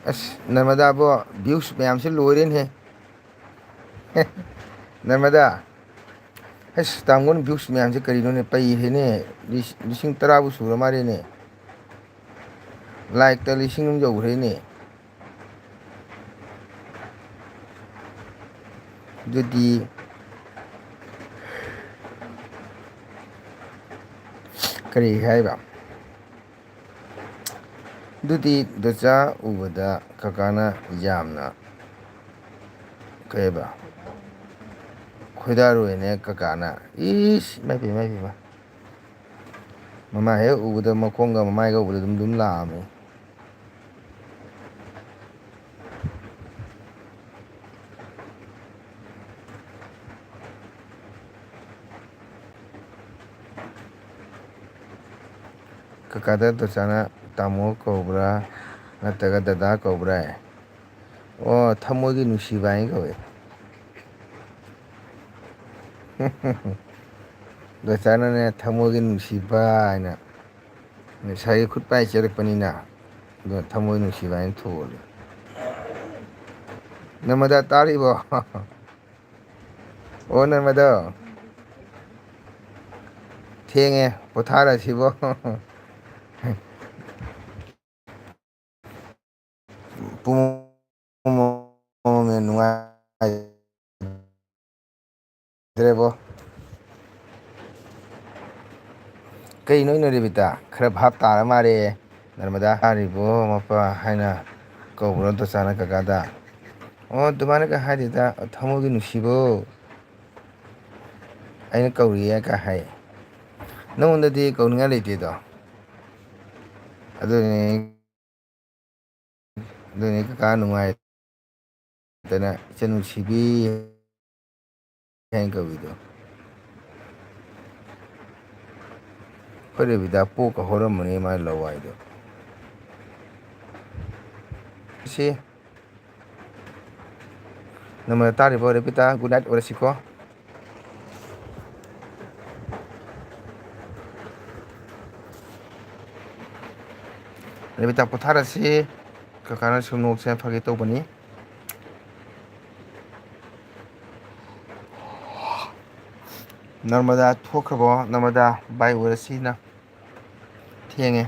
ꯑꯁ, ꯅꯔꯃꯗꯥꯕꯣ, views ꯃꯌꯥꯝꯁꯦ ꯂꯣꯏꯔꯦꯅꯦ꯫ ꯅꯔꯃꯗꯥ, ꯑꯁ, ꯇꯥꯃꯣꯅ views ꯃꯌꯥꯝꯁꯦ ꯀꯔꯤꯅꯣꯅꯦ? ꯄꯩꯔꯦꯅꯦ꯫ ꯂꯤꯁ-, ꯂꯤꯁꯤꯡ ꯇꯔꯥꯕꯨ ꯁꯨꯔ ꯃꯥꯜꯂꯦꯅꯦ꯫ Like ꯇ ꯂꯤꯁꯤꯡ ꯑꯃ ꯌꯧꯈ꯭ꯔꯦꯅꯦ꯫ ꯑꯗꯨꯗꯤ ꯀꯔꯤ ꯍꯥꯏꯕ? ꯑꯗꯨꯗꯤ ꯗꯣꯆꯥ ꯎꯕꯗ ꯀꯀꯥꯅ ꯌꯥꯝꯅ ꯀꯩꯕ? ꯈꯣꯏꯗꯥꯔꯨꯔꯦꯅꯦ ꯀꯀꯥꯅ꯫ ꯏꯁ, ꯏꯃꯥꯏ ꯄꯦꯝꯃ, ꯏꯃꯥꯏ ꯄꯦꯝꯃ꯫ ꯃꯃꯥꯏ ꯍꯦꯛ ꯎꯕꯗ, ꯃꯈꯣꯡꯒ ꯃꯃꯥꯏꯒ ꯎꯕꯗ ꯑꯗꯨꯝ, ꯑꯗꯨꯝ ꯂꯥꯛꯑꯝꯃꯦ꯫ ꯀꯀꯥꯗ ꯇꯣꯆꯥꯅ ꯇꯥꯃꯣ ꯀꯧꯕ꯭ꯔꯥ, ꯅꯠꯇ꯭ꯔꯒ ꯗꯗꯥ ꯀꯧꯕ꯭ꯔꯥ? ꯑꯣ, ꯊꯃꯣꯏꯒꯤ ꯅꯨꯡꯁꯤꯕ ꯍꯥꯏꯅ ꯀꯧꯋꯦ꯫ ꯗꯣꯆꯥꯅꯅꯦ, ꯊꯃꯣꯏꯒꯤ ꯅꯨꯡꯁꯤꯕ ꯍꯥꯏꯅ ꯉꯁꯥꯏꯒꯤ ꯈꯨꯠ ꯄꯥꯏ ꯆꯦꯜꯂꯛꯄꯅꯤꯅ, ꯑꯗꯨꯅ ꯊꯃꯣꯏ ꯅꯨꯡꯁꯤꯕ ꯍꯥꯏꯅ ꯊꯣꯜꯂꯤ꯫ ꯅꯃꯗ ꯇꯥꯔꯤꯕꯣ? ꯑꯣ, ꯅꯃꯗꯣ꯫ ꯊꯦꯡꯉꯦ, ꯄꯣꯊꯥꯔꯁꯤꯕꯣ꯫ ꯄꯨꯡ ꯑꯃꯃꯝꯅ ꯅꯨꯡꯉꯥꯏ- ꯗ꯭ꯔꯦꯕꯣ꯫ ꯀꯩꯅꯣ, ꯏꯅꯣ ꯔꯦꯕꯤꯇꯥ? ꯈꯔ ꯚꯥꯞ ꯇꯥꯔ ꯃꯥꯜꯂꯦ꯫ ꯅꯔꯃꯗꯥ ꯍꯥꯏꯔꯤꯕꯣ ꯃꯄꯥ ꯍꯥꯏꯅ ꯀꯧꯕ꯭ꯔꯣ ꯗꯣꯆꯥꯅ ꯀꯀꯥꯗ? ꯑꯣ, ꯑꯗꯨꯃꯥꯏꯅꯒ ꯍꯥꯏꯗꯦꯗ, ꯊꯃꯣꯏꯒꯤ ꯅꯨꯡꯁꯤꯕꯣ ꯑꯩꯅ ꯀꯧꯔꯤꯌꯦ ꯀ ꯍꯥꯏ꯫ ꯅꯉꯣꯟꯗꯗꯤ ꯀꯧꯅꯤꯡꯉꯥꯏ ꯂꯩꯇꯦꯗꯣ꯫ ꯑꯗꯨꯅꯤ꯫ ꯑꯗꯨꯅꯤ ꯀꯀꯥ ꯅꯨꯡꯉꯥꯏꯇꯅ ꯏꯆꯟ ꯅꯨꯡꯁꯤꯕꯤ ꯍꯥꯏꯅ ꯀꯧꯏꯗꯣ꯫ ꯑꯩꯈꯣꯏ ꯔꯦꯕꯤꯗꯥ ꯄꯣꯛꯀ ꯍꯧꯔꯝꯕꯅꯤ ꯃꯥ ꯂꯋꯥꯏꯗꯣ꯫ ꯁꯤ ꯅꯃꯗ ꯇꯥꯔꯤꯕꯣ ꯔꯦꯕꯤꯇꯥ? Good night ꯑꯣꯏꯔꯁꯤꯀꯣ꯫ ꯔꯦꯕꯤꯇꯥ ꯄꯣꯊꯥꯔꯁꯤ꯫ ꯀꯀꯥꯅ ꯁꯨꯝ ꯅꯣꯛꯁꯦ ꯐꯥꯒꯤ ꯇꯧꯕꯅꯤ꯫ ꯅꯔꯃꯗꯥ ꯊꯣꯛꯈ꯭ꯔꯕꯣ? ꯅꯔꯃꯗꯥ ꯕꯥꯏ ꯑꯣꯏꯔꯁꯤꯅ꯫ ꯊꯦꯡꯉꯦ꯫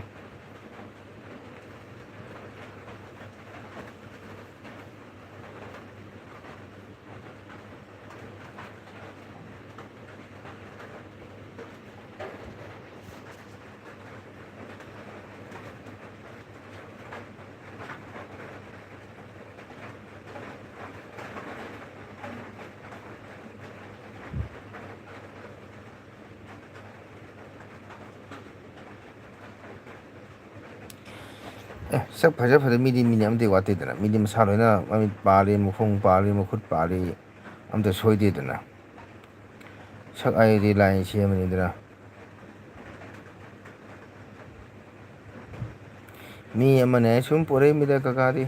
ꯑꯦ, ꯁꯛ ꯐꯖ ꯐꯖ ꯃꯤꯗꯤ ꯃꯤꯅꯤ ꯑꯝꯇ ꯋꯥꯠꯇꯦꯗꯅ꯫ ꯃꯤꯗꯤ ꯃꯁꯥ ꯂꯣꯏꯅ ꯃꯃꯤꯠ ꯄꯥꯜꯂꯤ, ꯃꯈꯣꯡ ꯄꯥꯜꯂꯤ, ꯃꯈꯨꯠ ꯄꯥꯜꯂꯤ, ꯑꯝꯇ ꯁꯣꯏꯗꯦꯗꯅ꯫ ꯁꯛ ꯍꯥꯏꯗꯤ ꯂꯥꯏꯅ ꯁꯦꯝꯕꯅꯤꯗꯅ꯫ ꯃꯤ ꯑꯃꯅ ꯁꯨꯝ ꯄꯣꯔꯛꯏꯃꯤꯗ ꯀꯀꯥꯗꯤ꯫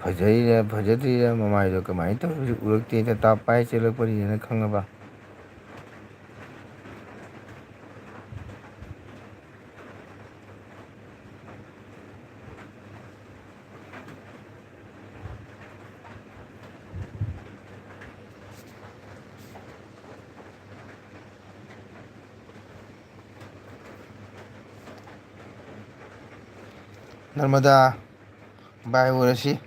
ꯐꯖꯩꯔ ꯐꯖꯗ꯭ꯔꯤꯔ ꯃꯃꯥꯏꯗꯣ ꯀꯃꯥꯏꯅ ꯇꯧꯔꯁꯨ ꯎꯔꯛꯇꯦꯗ, ꯇꯥꯞ ꯄꯥꯏ ꯆꯦꯜꯂꯛꯄꯅꯤꯅ ꯈꯪꯉꯕ꯫ ꯅꯔꯃꯗꯥ, ꯕꯥꯏ ꯑꯣꯏꯔꯁꯤ꯫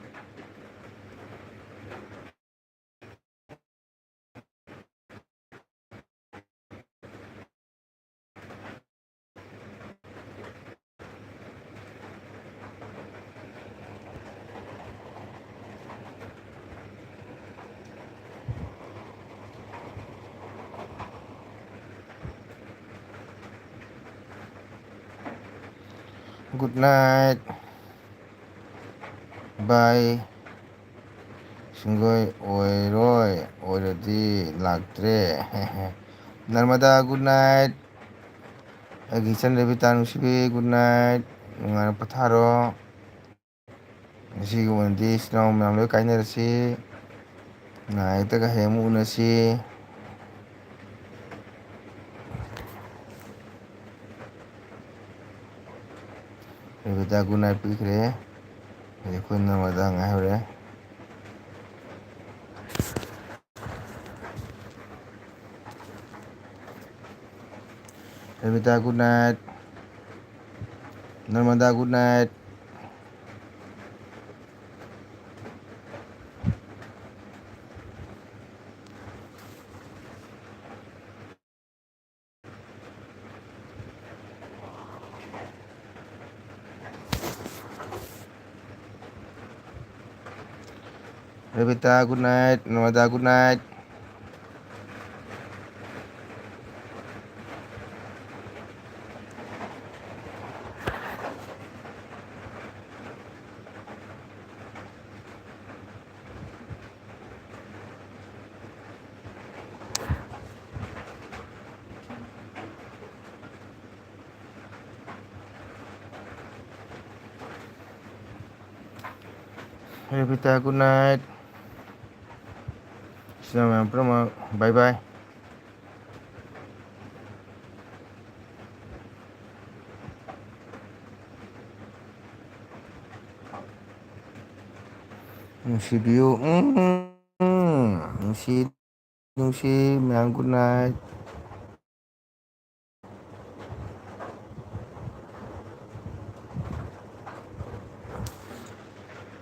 Good night. Bye. ꯁꯤꯡꯒꯣꯏ ꯑꯣꯏꯔꯣꯏ, ꯑꯣꯏꯔꯗꯤ ꯂꯥꯛꯇ꯭ꯔꯦ꯫ ꯅꯔꯃꯗꯥ, good night꯫ ꯑꯩꯒꯤ ꯏꯆꯟ ꯔꯦꯕꯤꯇꯥ ꯅꯨꯡꯁꯤꯕꯤ, good night꯫ ꯅꯨꯡꯉꯥꯏꯅ ꯄꯣꯊꯥꯔꯣ꯫ ꯉꯁꯤꯒꯤ ꯑꯣꯏꯅꯗꯤ ꯏꯆꯤꯟ ꯏꯅꯥꯎ ꯃꯌꯥꯝ ꯂꯣꯏ ꯀꯥꯏꯅꯔꯁꯤ꯫ ꯅꯥꯏ ꯑꯌꯦꯛꯇꯒ ꯍꯌꯦꯡ ꯑꯃꯨꯛ ꯎꯅꯁꯤ꯫ ꯔꯦꯕꯤꯇꯥ good night ꯄꯤꯈ꯭ꯔꯦ꯫ ꯍꯧꯖꯤꯛ ꯑꯩꯈꯣꯏ ꯅꯔꯃꯗꯥ ꯉꯥꯏꯍꯧꯔꯦ꯫ ꯔꯦꯕꯤꯇꯥ, good night꯫ ꯅꯔꯃꯗꯥ, good night꯫ ꯔꯦꯕꯤꯇꯥ, good night꯫ ꯅꯔꯃꯗꯥ, good night꯫ ꯔꯦꯕꯤꯇꯥ, good night. ꯏꯆꯤꯟ ꯏꯅꯥꯎ ꯃꯌꯥꯝ ꯄꯨꯝꯅꯃꯛ, bye bye. ꯅꯨꯡꯁꯤꯕꯤꯌꯨ, ꯎꯝ, ꯅꯨꯡꯁꯤ, ꯅꯨꯡꯁꯤ ꯃꯌꯥꯝ, good night.